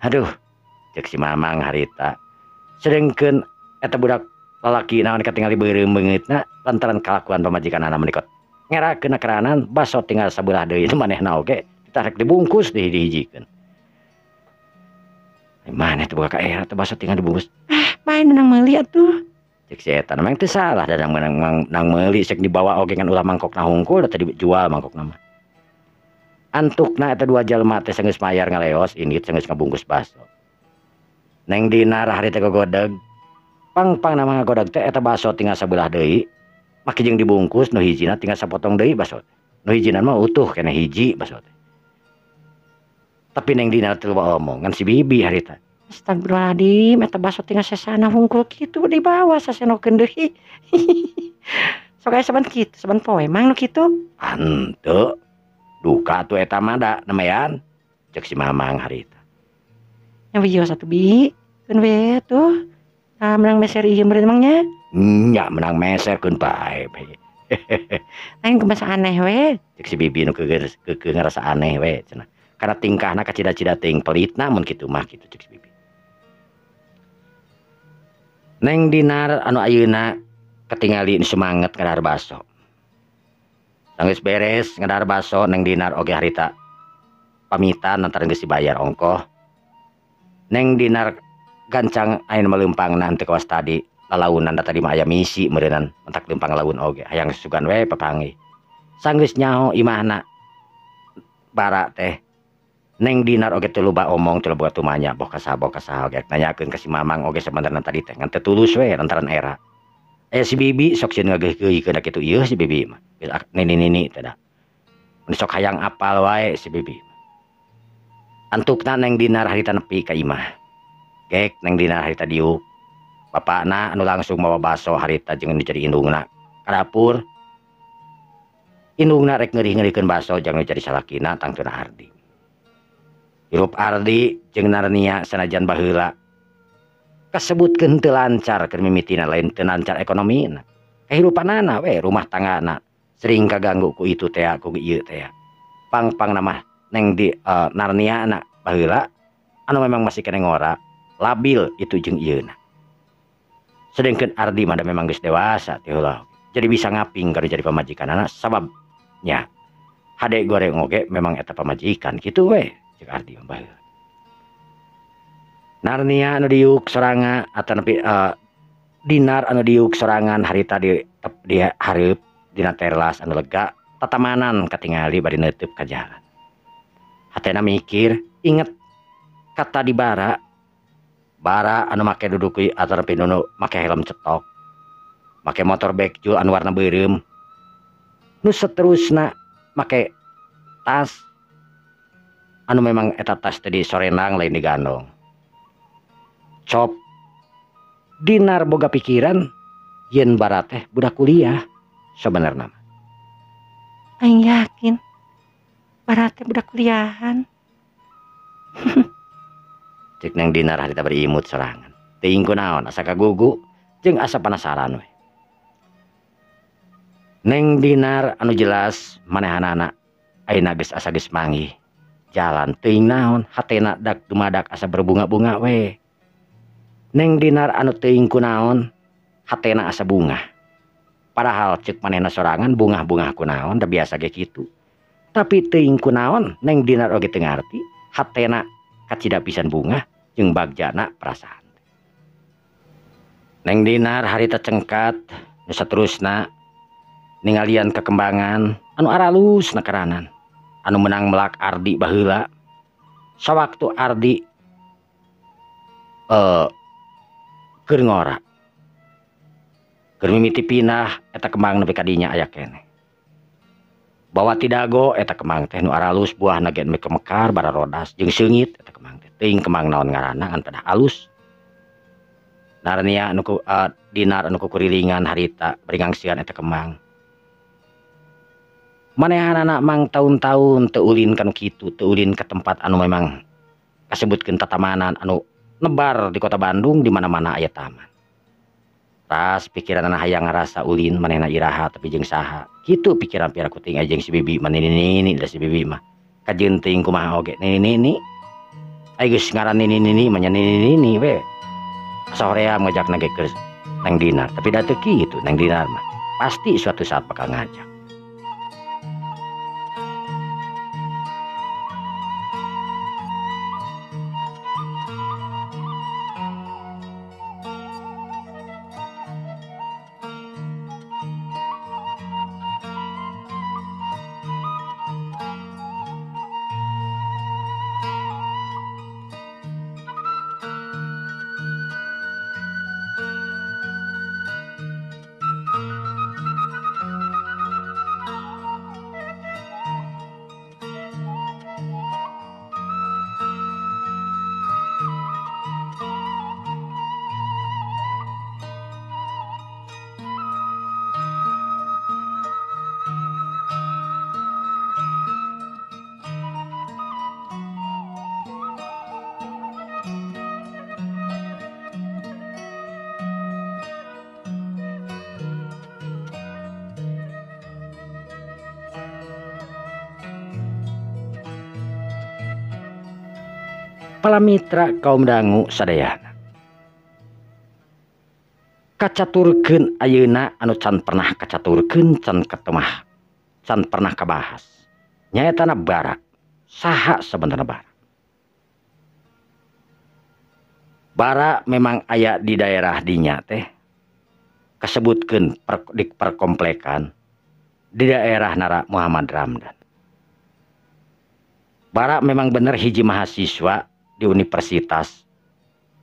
Aduh, cek si Mamang harita. Sedengkeun eta budak lalaki naon katingali beureum beungeutna lantaran kalakuan pamajikanana menikot. Ngerakeun keranan baso tinggal sabelah deui manehna oge ditarik dibungkus deui dihijikeun. Mana teh boga ka era teh baso tinggal dibungkus. Ah, bae nang meuli atuh. Cek si eta memang teu salah da nang meuli sek dibawa oge ngan ulah mangkokna hungkul da teh dijual mangkokna mah. Antukna eta dua jalma teh sanggeus mayar ngaleos indit sanggeus ngabungkus baso. Neng Dinar harita gogodeg. Pang-pang nama ngagodeg teh eta baso tinggal sabelah deui. Make jeung dibungkus nu hijina tinggal sapotong deui baso. Nu hijina mah utuh keneh hiji baso teh. Tapi Neng Dinar teh loba omong ngan si Bibi harita. Astagfirullahaladzim, eta baso tinggal sesana hungkul kitu dibawa sasenokeun deui. Sok aya saban kitu, saban poe Mang nu kitu. Henteu. Duka atuh eta mah da nemayan. Cek si Mamang harita. Nya wios atuh Bi, keun we atuh. Ah menang meser ieu meureun Mang nya. Nya menang meser keun bae. Lain kumaha aneh we. Cek si Bibi nu keukeuh ngarasa aneh we cenah. Karena tingkahna kacida-cida teuing pelitna mun kitu mah kitu cek si Bibi. Neng Dinar anu ayeuna katingali nu semangat ngadahar baso. Sanggeus beres ngadahar baso Neng Dinar oge harita pamitan lantaran geus dibayar ongkoh. Neng Dinar gancang ayeuna meleumpangna henteu kawas tadi lalaunan da tadi mah aya misi meureunan mentak leumpang laun oge hayang sugan we papanggih. Sanggeus nyaho imahna bara teh Neng Dinar oge teu loba omong teu loba tumanya boh ka saha oge nanyakeun ka si Mamang oge sabenerna tadi teh ngan teu tulus we lantaran era. Aya si Bibi sok sieun ngageuh-geuhkeun kitu ieu si Bibi mah. Nini-nini teh da. Mun sok hayang apal wae si Bibi. Antukna Neng Dinar harita nepi ka imah. Gek Neng Dinar harita diuk. Bapakna anu langsung mawa baso harita jeung nu jadi indungna ka dapur. Indungna rek ngeurih-ngeurihkeun baso jeung nu jadi salakina tangtuna Ardi. Hirup Ardi jeung Narnia sanajan baheula kasebutkeun teu lancar keur mimitina lain teu lancar ekonomina. Kahirupanana we rumah tanggana sering kaganggu ku itu tea ku ieu tea. Pang-pangna mah Neng di Narnia na baheula anu memang masih keneh ngora labil itu jeung ieuna. Sedengkeun Ardi mah da memang geus dewasa teh heula. Jadi bisa ngaping keur jadi pamajikanana sabab nya hade goreng oge memang eta pamajikan kitu we cek Ardi mah baheula. Narnia anu diuk soranga atanapi Dinar anu diuk sorangan harita di hareup dina terlas anu lega tatamanan katingali bari neuteub ka jalan. Hatena mikir inget kata di bara bara anu make duduki atanapi nu make helm cetok make motor bekjul anu warna beureum nu seterusna make tas anu memang eta tas teh di sorenang lain digandong. Cop Dinar boga pikiran yen bara teh budak kuliah sebenarna mah. Aing yakin bara teh budak kuliahan. Cek Neng Dinar harita berimut sorangan. Teuing kunaon asa kagugu jeung asa penasaran we. Neng Dinar anu jelas manehanana ayeuna geus asa geus manggih jalan teuing naon hatena dak dumadak asa berbunga-bunga we. Neng Dinar anu teuing kunaon hatena asa bungah. Padahal cek manehna sorangan bungah-bungah kunaon da biasa ge kitu. Tapi teuing kunaon Neng Dinar oge teu ngarti hatena kacida pisan bungah jeung bagjana perasaan. Neng Dinar harita cengkat nu saterusna ningalian kekembangan anu aralus nakaranan anu menang melak Ardi baheula. Sawaktu Ardi keur ngora keur mimiti pindah eta kembang nepi ka dinya aya keneh. Bawa tidago eta kembang teh nu aralus buahna ge mekar bararodas jeung seungit eta kembang teh teuing kembang naon ngaranna ngan pedah alus. Narnia anu Dinar anu kukurilingan harita bari ngangsian eta kembang. Manehanana mang taun-taun teu ulin ka nu kitu, teu ulin ka tempat anu memang kasebutkeun tatamanan anu nebar di kota Bandung di mana-mana aya taman. Ras pikiranana hayang ngarasa ulin manehna iraha tapi jeung saha. Kitu pikiran pira kuting aya jeung si Bibi mah nini-nini da si Bibi mah. Kajeun teuing kumaha oge nini-nini. Ai geus ngaran nini-nini mah nya nini-nini we. Soream ngajakna ge keur Neng Dinar, tapi da teu kitu Neng Dinar mah. Pasti suatu saat bakal ngajak. Palamitra kaum dangu sadayana. Kacaturkeun ayeuna anu can pernah kacaturkeun can ketemah can pernah kabahas. Nyaetana bara. Saha sebenarnya bara? Bara memang aya di daerah dinya teh kasebutkeun di perkomplekan di daerah Nara Muhammad Ramdan. Bara memang bener hiji mahasiswa di universitas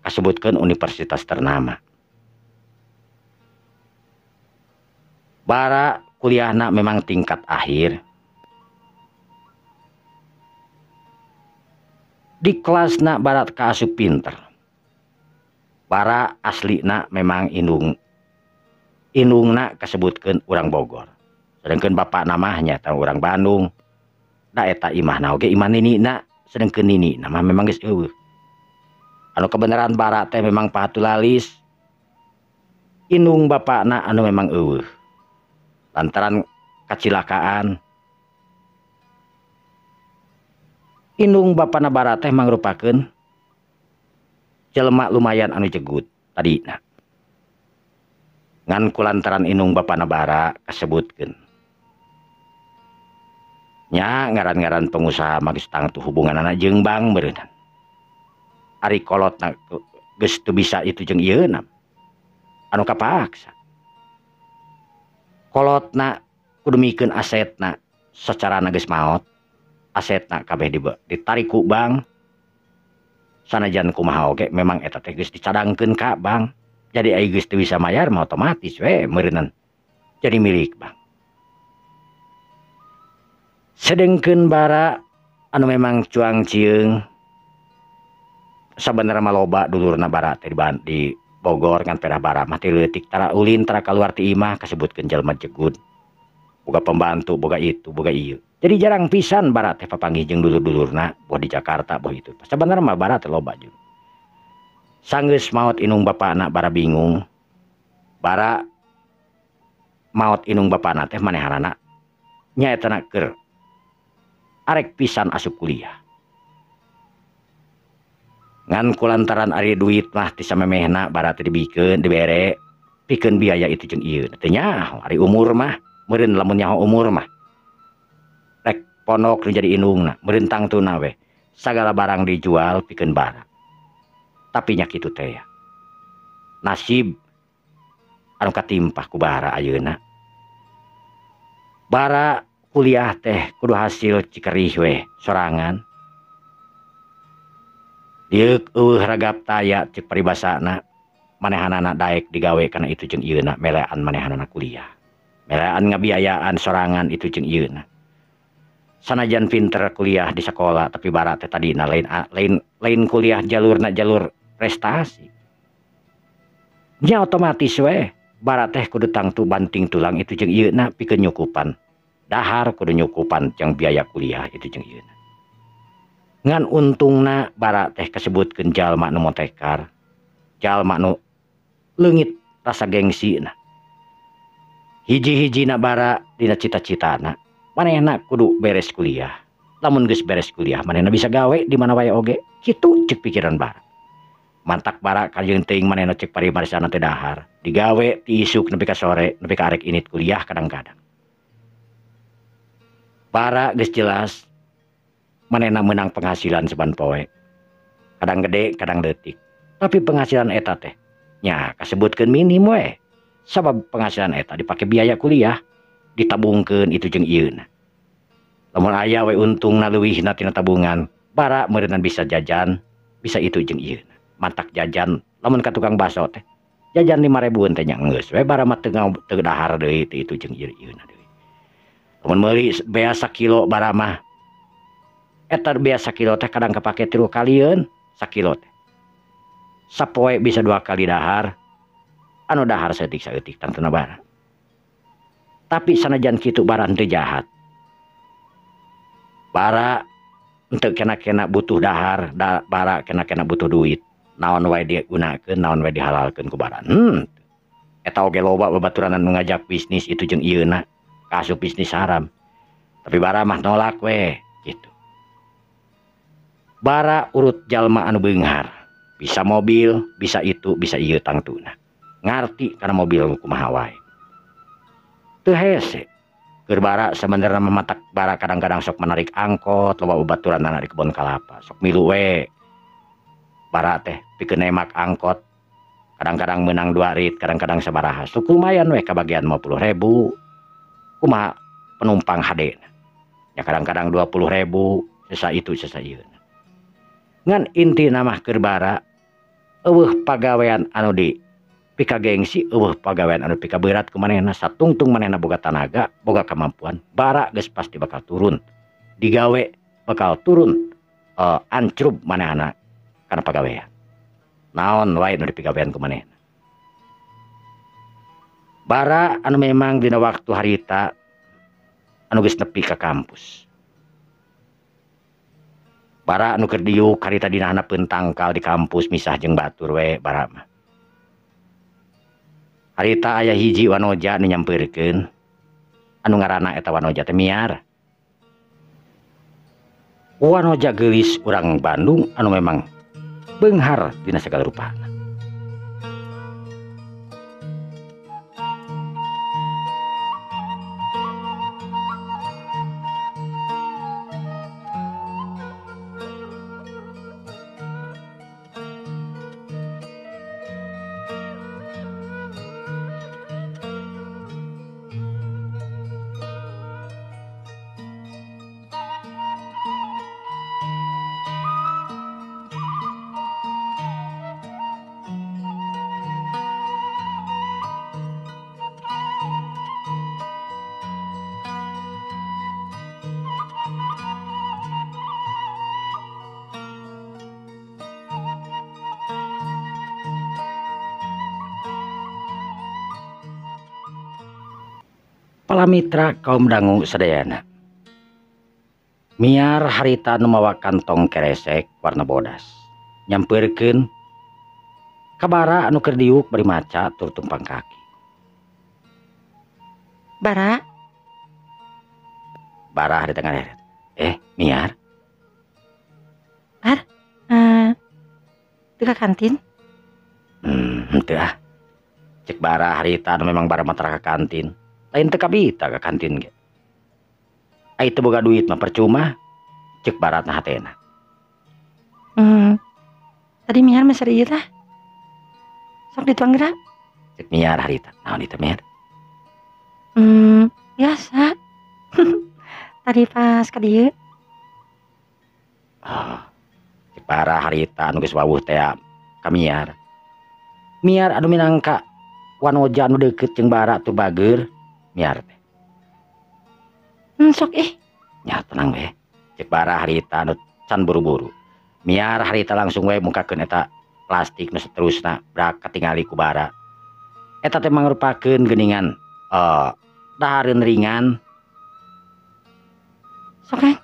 kasebutkeun universitas ternama. Bara kuliahna memang tingkat akhir. Di kelasna bara kaasup pinter. Bara aslina memang indungna kasebutkeun urang Bogor. Sedangkan bapak namanya tahu urang Bandung. Da eta imahna oge imah ninina, sedangkeun nini nama memang geus eueuh. Anu kebenaran bara teh memang patulalis. Indung bapakna anu memang eueuh. Lantaran kacilakaan. Indung bapana bara teh mangrupakeun jelema lumayan anu jegut tadina. Ngan kulantaran indung bapana bara kasebutkeun. Nya ngaran-ngaran pengusaha mah geus tangtu hubunganana jeung bank beureunan. Ari kolotna geus teu bisa itu jeung ieu na. Anu kapaksa. Kolotna kudu mikeun asetna sacarana geus maot. Asetna kabeh ditarik ku bank. Sanajan kumaha oge memang eta teh geus dicadangkeun ka bank. Jadi ai geus teu bisa mayar mah otomatis we meureunnan jadi milik bank. Sedengkeun bara anu memang cuang cieung sabenerna mah loba dulurna bara teh di Bogor ngan pedah bara mah teh leutik tara ulin tara kaluar ti imah kasebutkeun jelema jegut. Boga pembantu, boga itu, boga ieu. Jadi jarang pisan bara teh papanggih jeung dulur-dulurna boh di Jakarta boh itu. Sabenerna mah bara teh loba jeung. Sanggeus maot indung bapana bara bingung. Bara maot indung bapana teh manehanana nyaetana keur arek pisan asup kuliah. Ngan kulantaran ari duit mah ti samemehna bara teh dibikeun dibere pikeun biaya itu jeung ieu. Teu nyaho ari umur mah meureun lamun nyaho umur mah rek pondok nu jadi indungna meureun tangtuna we sagala barang dijual pikeun bara. Tapi nya kitu teh ya. Nasib anu katimpah ku bara ayeuna. Bara kuliah teh kudu hasil cikerih we sorangan. Dieuk eueuh ragap taya cek paribasana manehanana daek digawe kana itu jeung ieuna melean manehanana kuliah. Melean ngabiayaan sorangan itu jeung ieuna. Sanajan pinter kuliah di sekolah tapi bara teh tadina lain kuliah jalurna jalur prestasi. Nya otomatis we bara teh kudu tangtu banting tulang itu jeung ieuna pikeun nyukupan dahar kudu nyukupan jeung biaya kuliah itu jeung ieuna. Ngan untungna bara teh kasebutkeun jalma nu motekar, jalma nu leungit rasa gengsina. Hiji-hijina bara dina cita-citana manehna kudu beres kuliah. Lamun geus beres kuliah manehna bisa gawe di mana wae oge. Kitu cek pikiran bara. Mantak bara kajeun teuing manehna cek paribarisana teh dahar. Digawe ti isuk nepi ka sore nepi ka arek init kuliah kadang-kadang. Bara geus jelas manehna meunang penghasilan saban poe. Kadang gede, kadang leutik. Tapi penghasilan eta teh nya kasebutkeun minim we. Sabab penghasilan eta dipake biaya kuliah, ditabungkeun itu jeung ieuna. Lamun aya we untungna leuwihna tina tabungan, bara meureunnan bisa jajan, bisa itu jeung ieuna. Mantak jajan, lamun ka tukang bakso teh jajan 5.000 teh nya geus we bara mah teu dahar deui teu itu jeung ieuna deui. Lamun meuli bea sakilo bara mah eta bea sakilo teh kadang kapake 3 kalieun sakilo teh. Sapoe bisa 2 kali dahar. Anu dahar saeutik-saeutik tangtuna bara. Tapi sanajan kitu bara henteu jahat. Bara henteu kena-kena butuh dahar, bara kena-kena butuh duit. Naon wae digunakeun, naon wae dihalalkeun ku bara. Eta oge loba babaturan anu ngajak bisnis itu jeung ieuna, kaasup bisnis haram. Tapi bara mah nolak we gitu. Bara urut jalma anu beunghar, bisa mobil, bisa itu, bisa ieu tangtuna. Ngarti kana mobil kumaha wae. Teu hese. Keur bara sabenerna mah matak bara kadang-kadang sok menarik angkot, loba babaturan di kebon kalapa, sok milu we. Bara teh pikeun nemak angkot. Kadang-kadang menang 2 rit, kadang-kadang sabaraha. Sok lumayan we kabagian 50.000. Kumaha penumpang hade. Ya kadang-kadang 20.000, Sesa itu sesa ieu. Ngan inti mah keur bara eueuh pagawean anu di pikagengsi, eueuh pagawean anu pikaberat ku manehna, satungtung manehna boga tanaga, boga kemampuan, bara geus pasti bakal turun. Digawe bakal turun ancrub manehna kana pagawean. Naon wae nu dipigawean ku manehna. Bara anu memang dina waktu harita anu geus nepi ka kampus. Bara anu keur diuk harita dina handapeun tangkal di kampus misah jeung batur we bara mah. Harita aya hiji wanoja nu nyampeurkeun anu ngaranna eta wanoja teh Miar. Wanoja geulis urang Bandung anu memang beunghar dina sagala rupana. Palamitra kaum dangu sadayana. Miar harita nu mawa kantong keresek warna bodas. Nyampeurkeun ka bara anu keur diuk bari maca tur tumpang kaki. Bara. Bara harita ngareret. Miar. Bar? Teu ka kantin? Henteu ah. Cek bara harita anu memang bara mah tara ka kantin. Lain teu kabita ka kantin ge. Ai teu boga duit mah percuma, cek baratna hatena. Tadi Miar mah seri ieu tah. Sok dituang geura. Cek Miar harita. Naon ieu teh Miar? Biasa. Tadi pas ka dieu. Oh, cek bara harita anu geus wawuh teh ka Miar. Miar anu minangka wanoja anu deukeut jeung bara tur bageur. Miar teh. Sok ih. Nya tenang we. Cek bara harita anu can buru-buru. Miar harita langsung we mukakeun eta plastik nu saterusna brak katingali ku bara. Eta teh mangrupakeun geuningan dahareun ringan. Sok eh.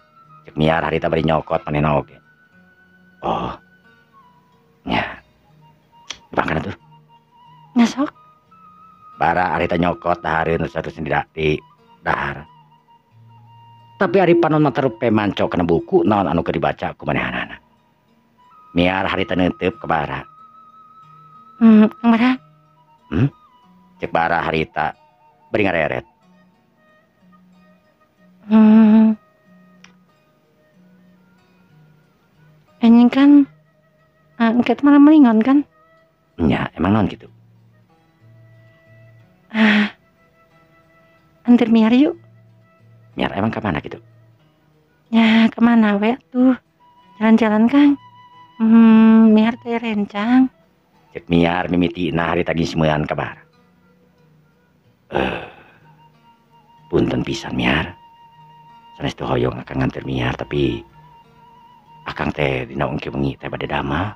Cek Miar harita bari nyokot manehna oge. Oh. Nya. Dimakan atuh. Nya sok. Bara harita nyokot dahareun saterusna di dahar. Tapi ari panon mah terupe manco kana buku naon anu keur dibaca ku manehanana. Miar harita neuteup ka bara. Kang Bara. Cek bara harita bari ngareret. Anjing kan engke teh malam melingon kan? Nya, emang naon kitu? Anter Miar yuk. Miar emang kemana gitu? Ya kemana we tuh? Jalan-jalan Kang. Miar teh rencang. Cek Miar mimitina harita gismean ka bara. Punten pisan Miar. Sanes teu hoyong akang nganter Miar tapi akang teh dina engke wengi teh bade damel.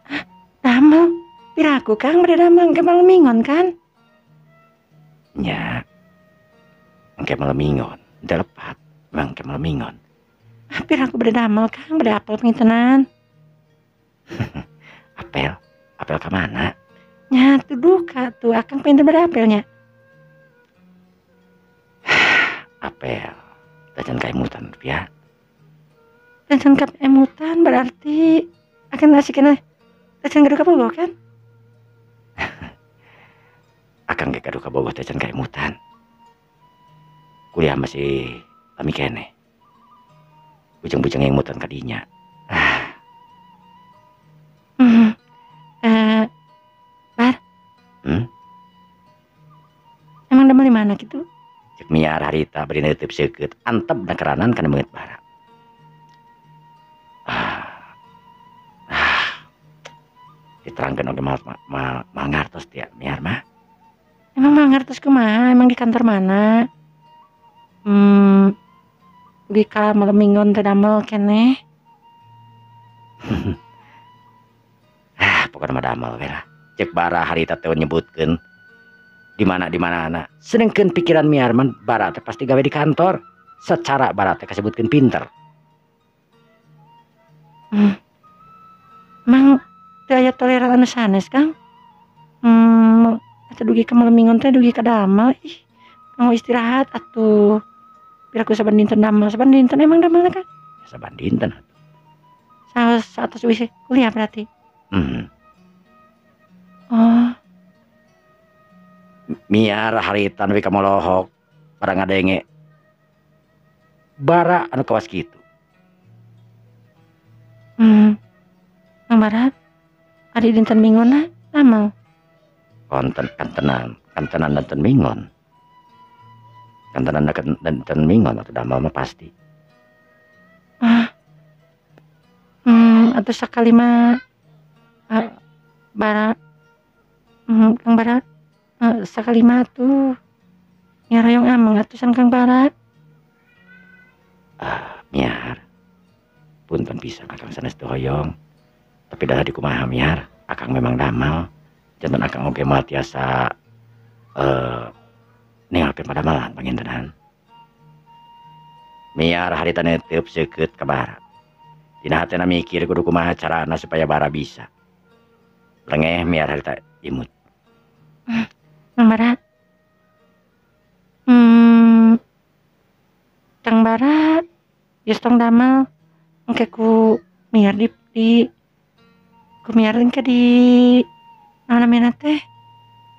Hah, damel? Piraku Kang bade damel engke malam mingon kan? Nya. Engke malam mingon. Teu lepat, emang engke malam mingon. Piraku bade damel Kang, bade apel pengitenan. Apel? Apel ka mana? Nya tuh duka tuh akang pengen bade apelnya. Apel. Tacan kaemutan rupiah. Tacan kaemutan berarti akan nasi kena tacan gaduh ka Bogor kan? Akang ge gaduh ka Bogor tacan kaemutan. Kuliah masih lami keneh. Bujeng-bujeng ngemutan ka dinya. Bar. Emang damel di mana gitu? Cek Miar harita bari neuteub seukeut antep na keranan kana beungeut bara. Diterangkeun oge mal ngartos dia Miar mah. Emang mal ngartos kumaha? Emang di kantor mana? Di ka malam minggon teh damel keneh. Ah, pokokna mah damel we lah. Cek Bara harita teh nyebutkeun di mana anak. Sedengkeun pikiran Miar mah Bara teh pasti gawe di kantor. Secara Bara teh kasebutkeun pinter. Emang teu aya toleran anu sanes, Kang? Atuh dugi ka malam minggon teh dugi ka damel. Ih, mau istirahat atuh. Piraku saban dinten damel, saban dinten emang damelna, Kang? Saban dinten atuh. Saos atos wis kuliah berarti? Oh. Miar harita nepi ka molohok pada ngadenge Bara anu kawas kitu. Mang Bara, ari dinten minggon damel. Konten kantenan dinten minggon. Kantenan dinten minggon atau damel mah pasti. Ah. Atau sakali mah Bara Kang Bara sakali mah tuh Miar hoyong ameng atusan Kang Bara. Miar punten pisan akang sanes teu hoyong. Tapi dah di kumaha Miar, akang memang damel. Janten akang oge mah tiasa ninggalkeun padamelan pangintenan. Miar harita neuteup seukeut ka Bara. Dina hatena mikir kudu kumaha carana supaya Bara bisa. Lengeh Miar harita imut. Mang Bara. Kang Bara geus tong damel engke ku Miar di ku Miar engke di naon namina teh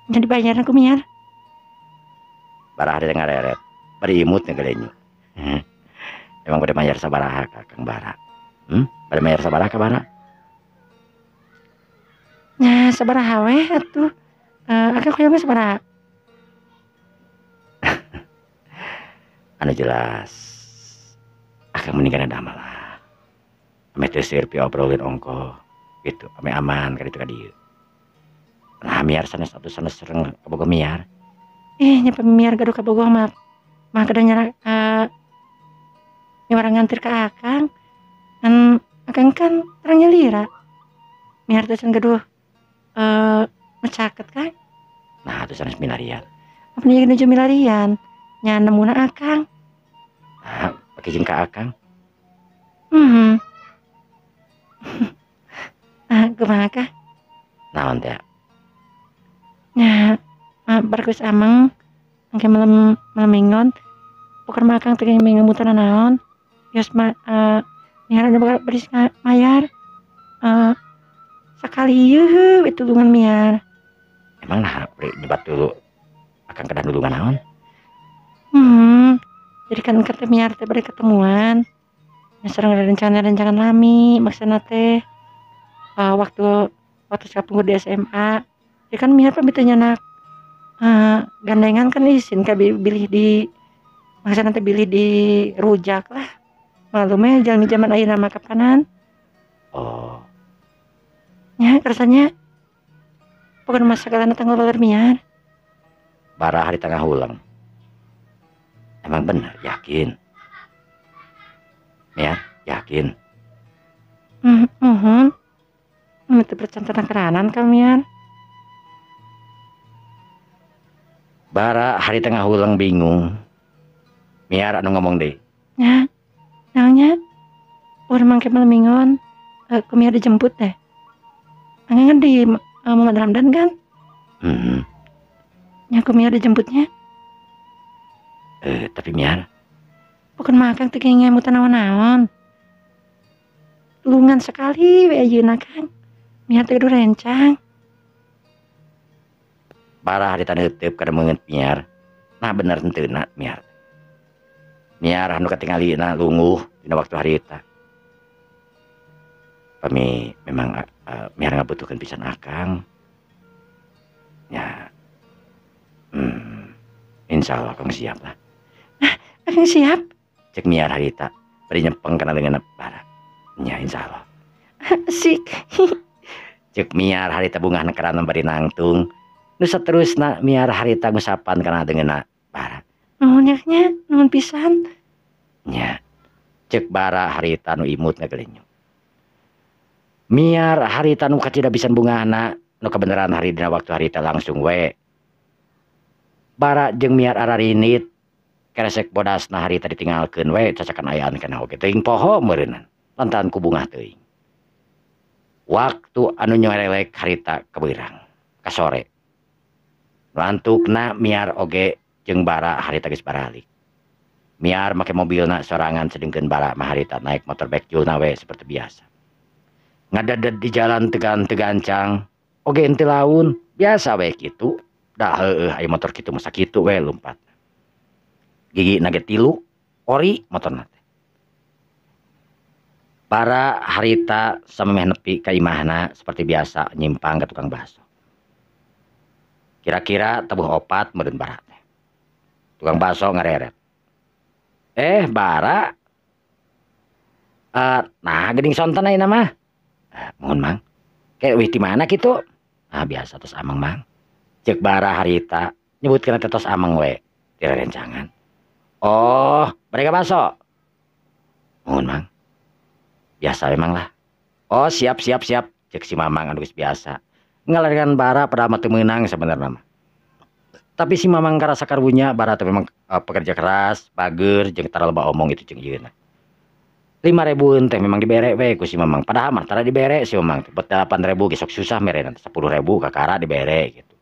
nya dibayarna ku Miar. Bara harita ngareret bari imut ngegelenyu. Emang bade mayar sabaraha ka Kang Bara? Bade mayar sabaraha ka Bara? Nya sabaraha we atuh. Akang hoyongna sabaraha? Anu jelas akang mendingan damel lah. Ame teu seueur piobrolin ongkoh gitu, ame aman ka ditu ka dieu. Nah Miar sanes atuh sanes sareng kabogoh Miar. Ih, nya Miar gaduh kabogoh mah mah kada nyara nyuara nganter ka akang. Kan akang kan terang nyalira. Miar teh can gaduh mecaket kan. Nah atuh sanes milarian. Apa nya nuju milarian? Nya nemuna akang. Nah, pake jeung ka akang. Ah, kumaha kah? Naon teh? Nya, barkus ameng engke malam minggon. Pokona mah akang teh ngemutan naon. Geus mah Miar anu bakal beris mayar. Sakali ieu we tulungan Miar. Emang nah bari nyebat dulu akang kedah nulungan naon? Jadi kan kata Miar teh bari ketemuan. Nya sareng rencana-rencana lami maksudna teh waktu sapungkur di SMA. Jadi kan Miar pamit teh nyanak gandengan kan izin ka bilih di maksudna teh bilih di rujak lah. Malumnya jalmi zaman ayeuna mah kapanan. Oh. Nya rasanya pokona mah sagalana tanggal baler Miar. Bara hari tengah ulang. Emang bener yakin? Miar yakin? Muhun. Itu percantana keranan ka Miar. Bara hari tengah ulang bingung. Miar anu ngomong deh. Nya. Nangnya, urang mangke malam minggon, ku Miar dijemput deh. Angin kan di Muhammad Ramdan kan? Nya ku Miar dijemputnya. Tapi Miar. Bukan mah akang teh ngemutan naon-naon. Tulungan sekali we ayeuna Kang. Miar teh kudu rencang. Bara harita neuteup kada meungeut Miar. Nah bener henteu na Miar. Miar anu katingalina lungguh dina waktu harita. Pami memang Miar ngabutuhkeun pisan akang. Ya. Insya Allah akang siap lah. Nah, akang siap. Cek Miar harita bari nyepeng kana leungeun Bara. Nya insya Allah. Asik. Cek Miar harita bungahna karana bari nangtung. Nu saterusna Miar harita ngusapan kana deungeunna Bara. Nuhun nya, nuhun pisan. Nya. Cek Bara harita nu imut ngagelenyuk. Miar harita nu kacida pisan bungahna nu kabeneran hari dina waktu harita langsung we. Bara jeung Miar ararinit keresek bodasna harita ditinggalkeun we cacakan ayaan kana oge teuing poho meureunnan lantaran ku bungah teuing. Waktu anu nyerelek harita kebeurang ka sore. Lantukna Miar oge jeung Bara harita geus baralik. Miar make mobilna sorangan sedengkeun Bara mah harita naik motor bekjulna we seperti biasa. Ngadaded di jalan tegan-tegancang oge henteu laun biasa we kitu. Da heueuh aya motor kitu mah sakitu we lumpat. Gigi nage 3 ori motorna teh. Bara harita samemeh nepi ka imahna seperti biasa nyimpang ka tukang bakso. Kira-kira tabuh 4 meureun Bara teh. Tukang bakso ngareret. Bara. Nah geuning sonten ayeuna mah. Mohon mang. Kayak wih di mana kitu? Ah biasa tos amang mang. Cek Bara harita nyebutkeun teh tos amang we. Teu rencangan. Oh, mereka bakso. Mohon mang. Biasa memang lah. Oh, siap siap siap. Cek si mamang anu geus biasa. Ngalarikan Bara padahal mah teu meunang sabenerna mah. Tapi si mamang karasa karunya Bara teh memang pekerja keras, bager jeung tara loba omong itu jeung ieuna. 5.000 teh memang dibere we ku si mamang. Padahal mah tara dibere si mamang teh. Bet 8.000 ge sok susah merena 10.000 kakara dibere gitu.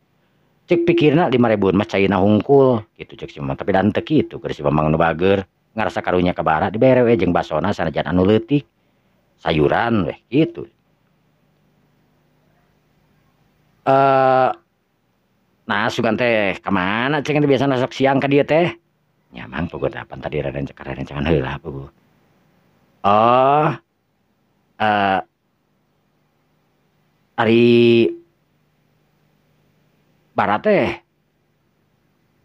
Cek pikirna 5.000 mah caina hungkul gitu cek si mamang. Tapi dan teu kitu keur si mamang nu bager ngarasa karunya ka Bara dibere we jeung basona sanajan anu leutik. Sayuran weh gitu. Nah sugan teh kemana cek teh biasana sok siang ka dieu teh? Nya mang puguh delapan tadi rencangan heula puguh. Oh, ari Bara teh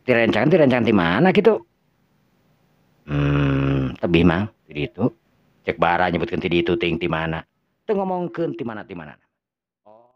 direncangan di mana gitu? Tebih mang di ditu. Cek Bara nyebutkeun ti ditu teuing ti mana. Teu ngomongkeun ti mana ti mana.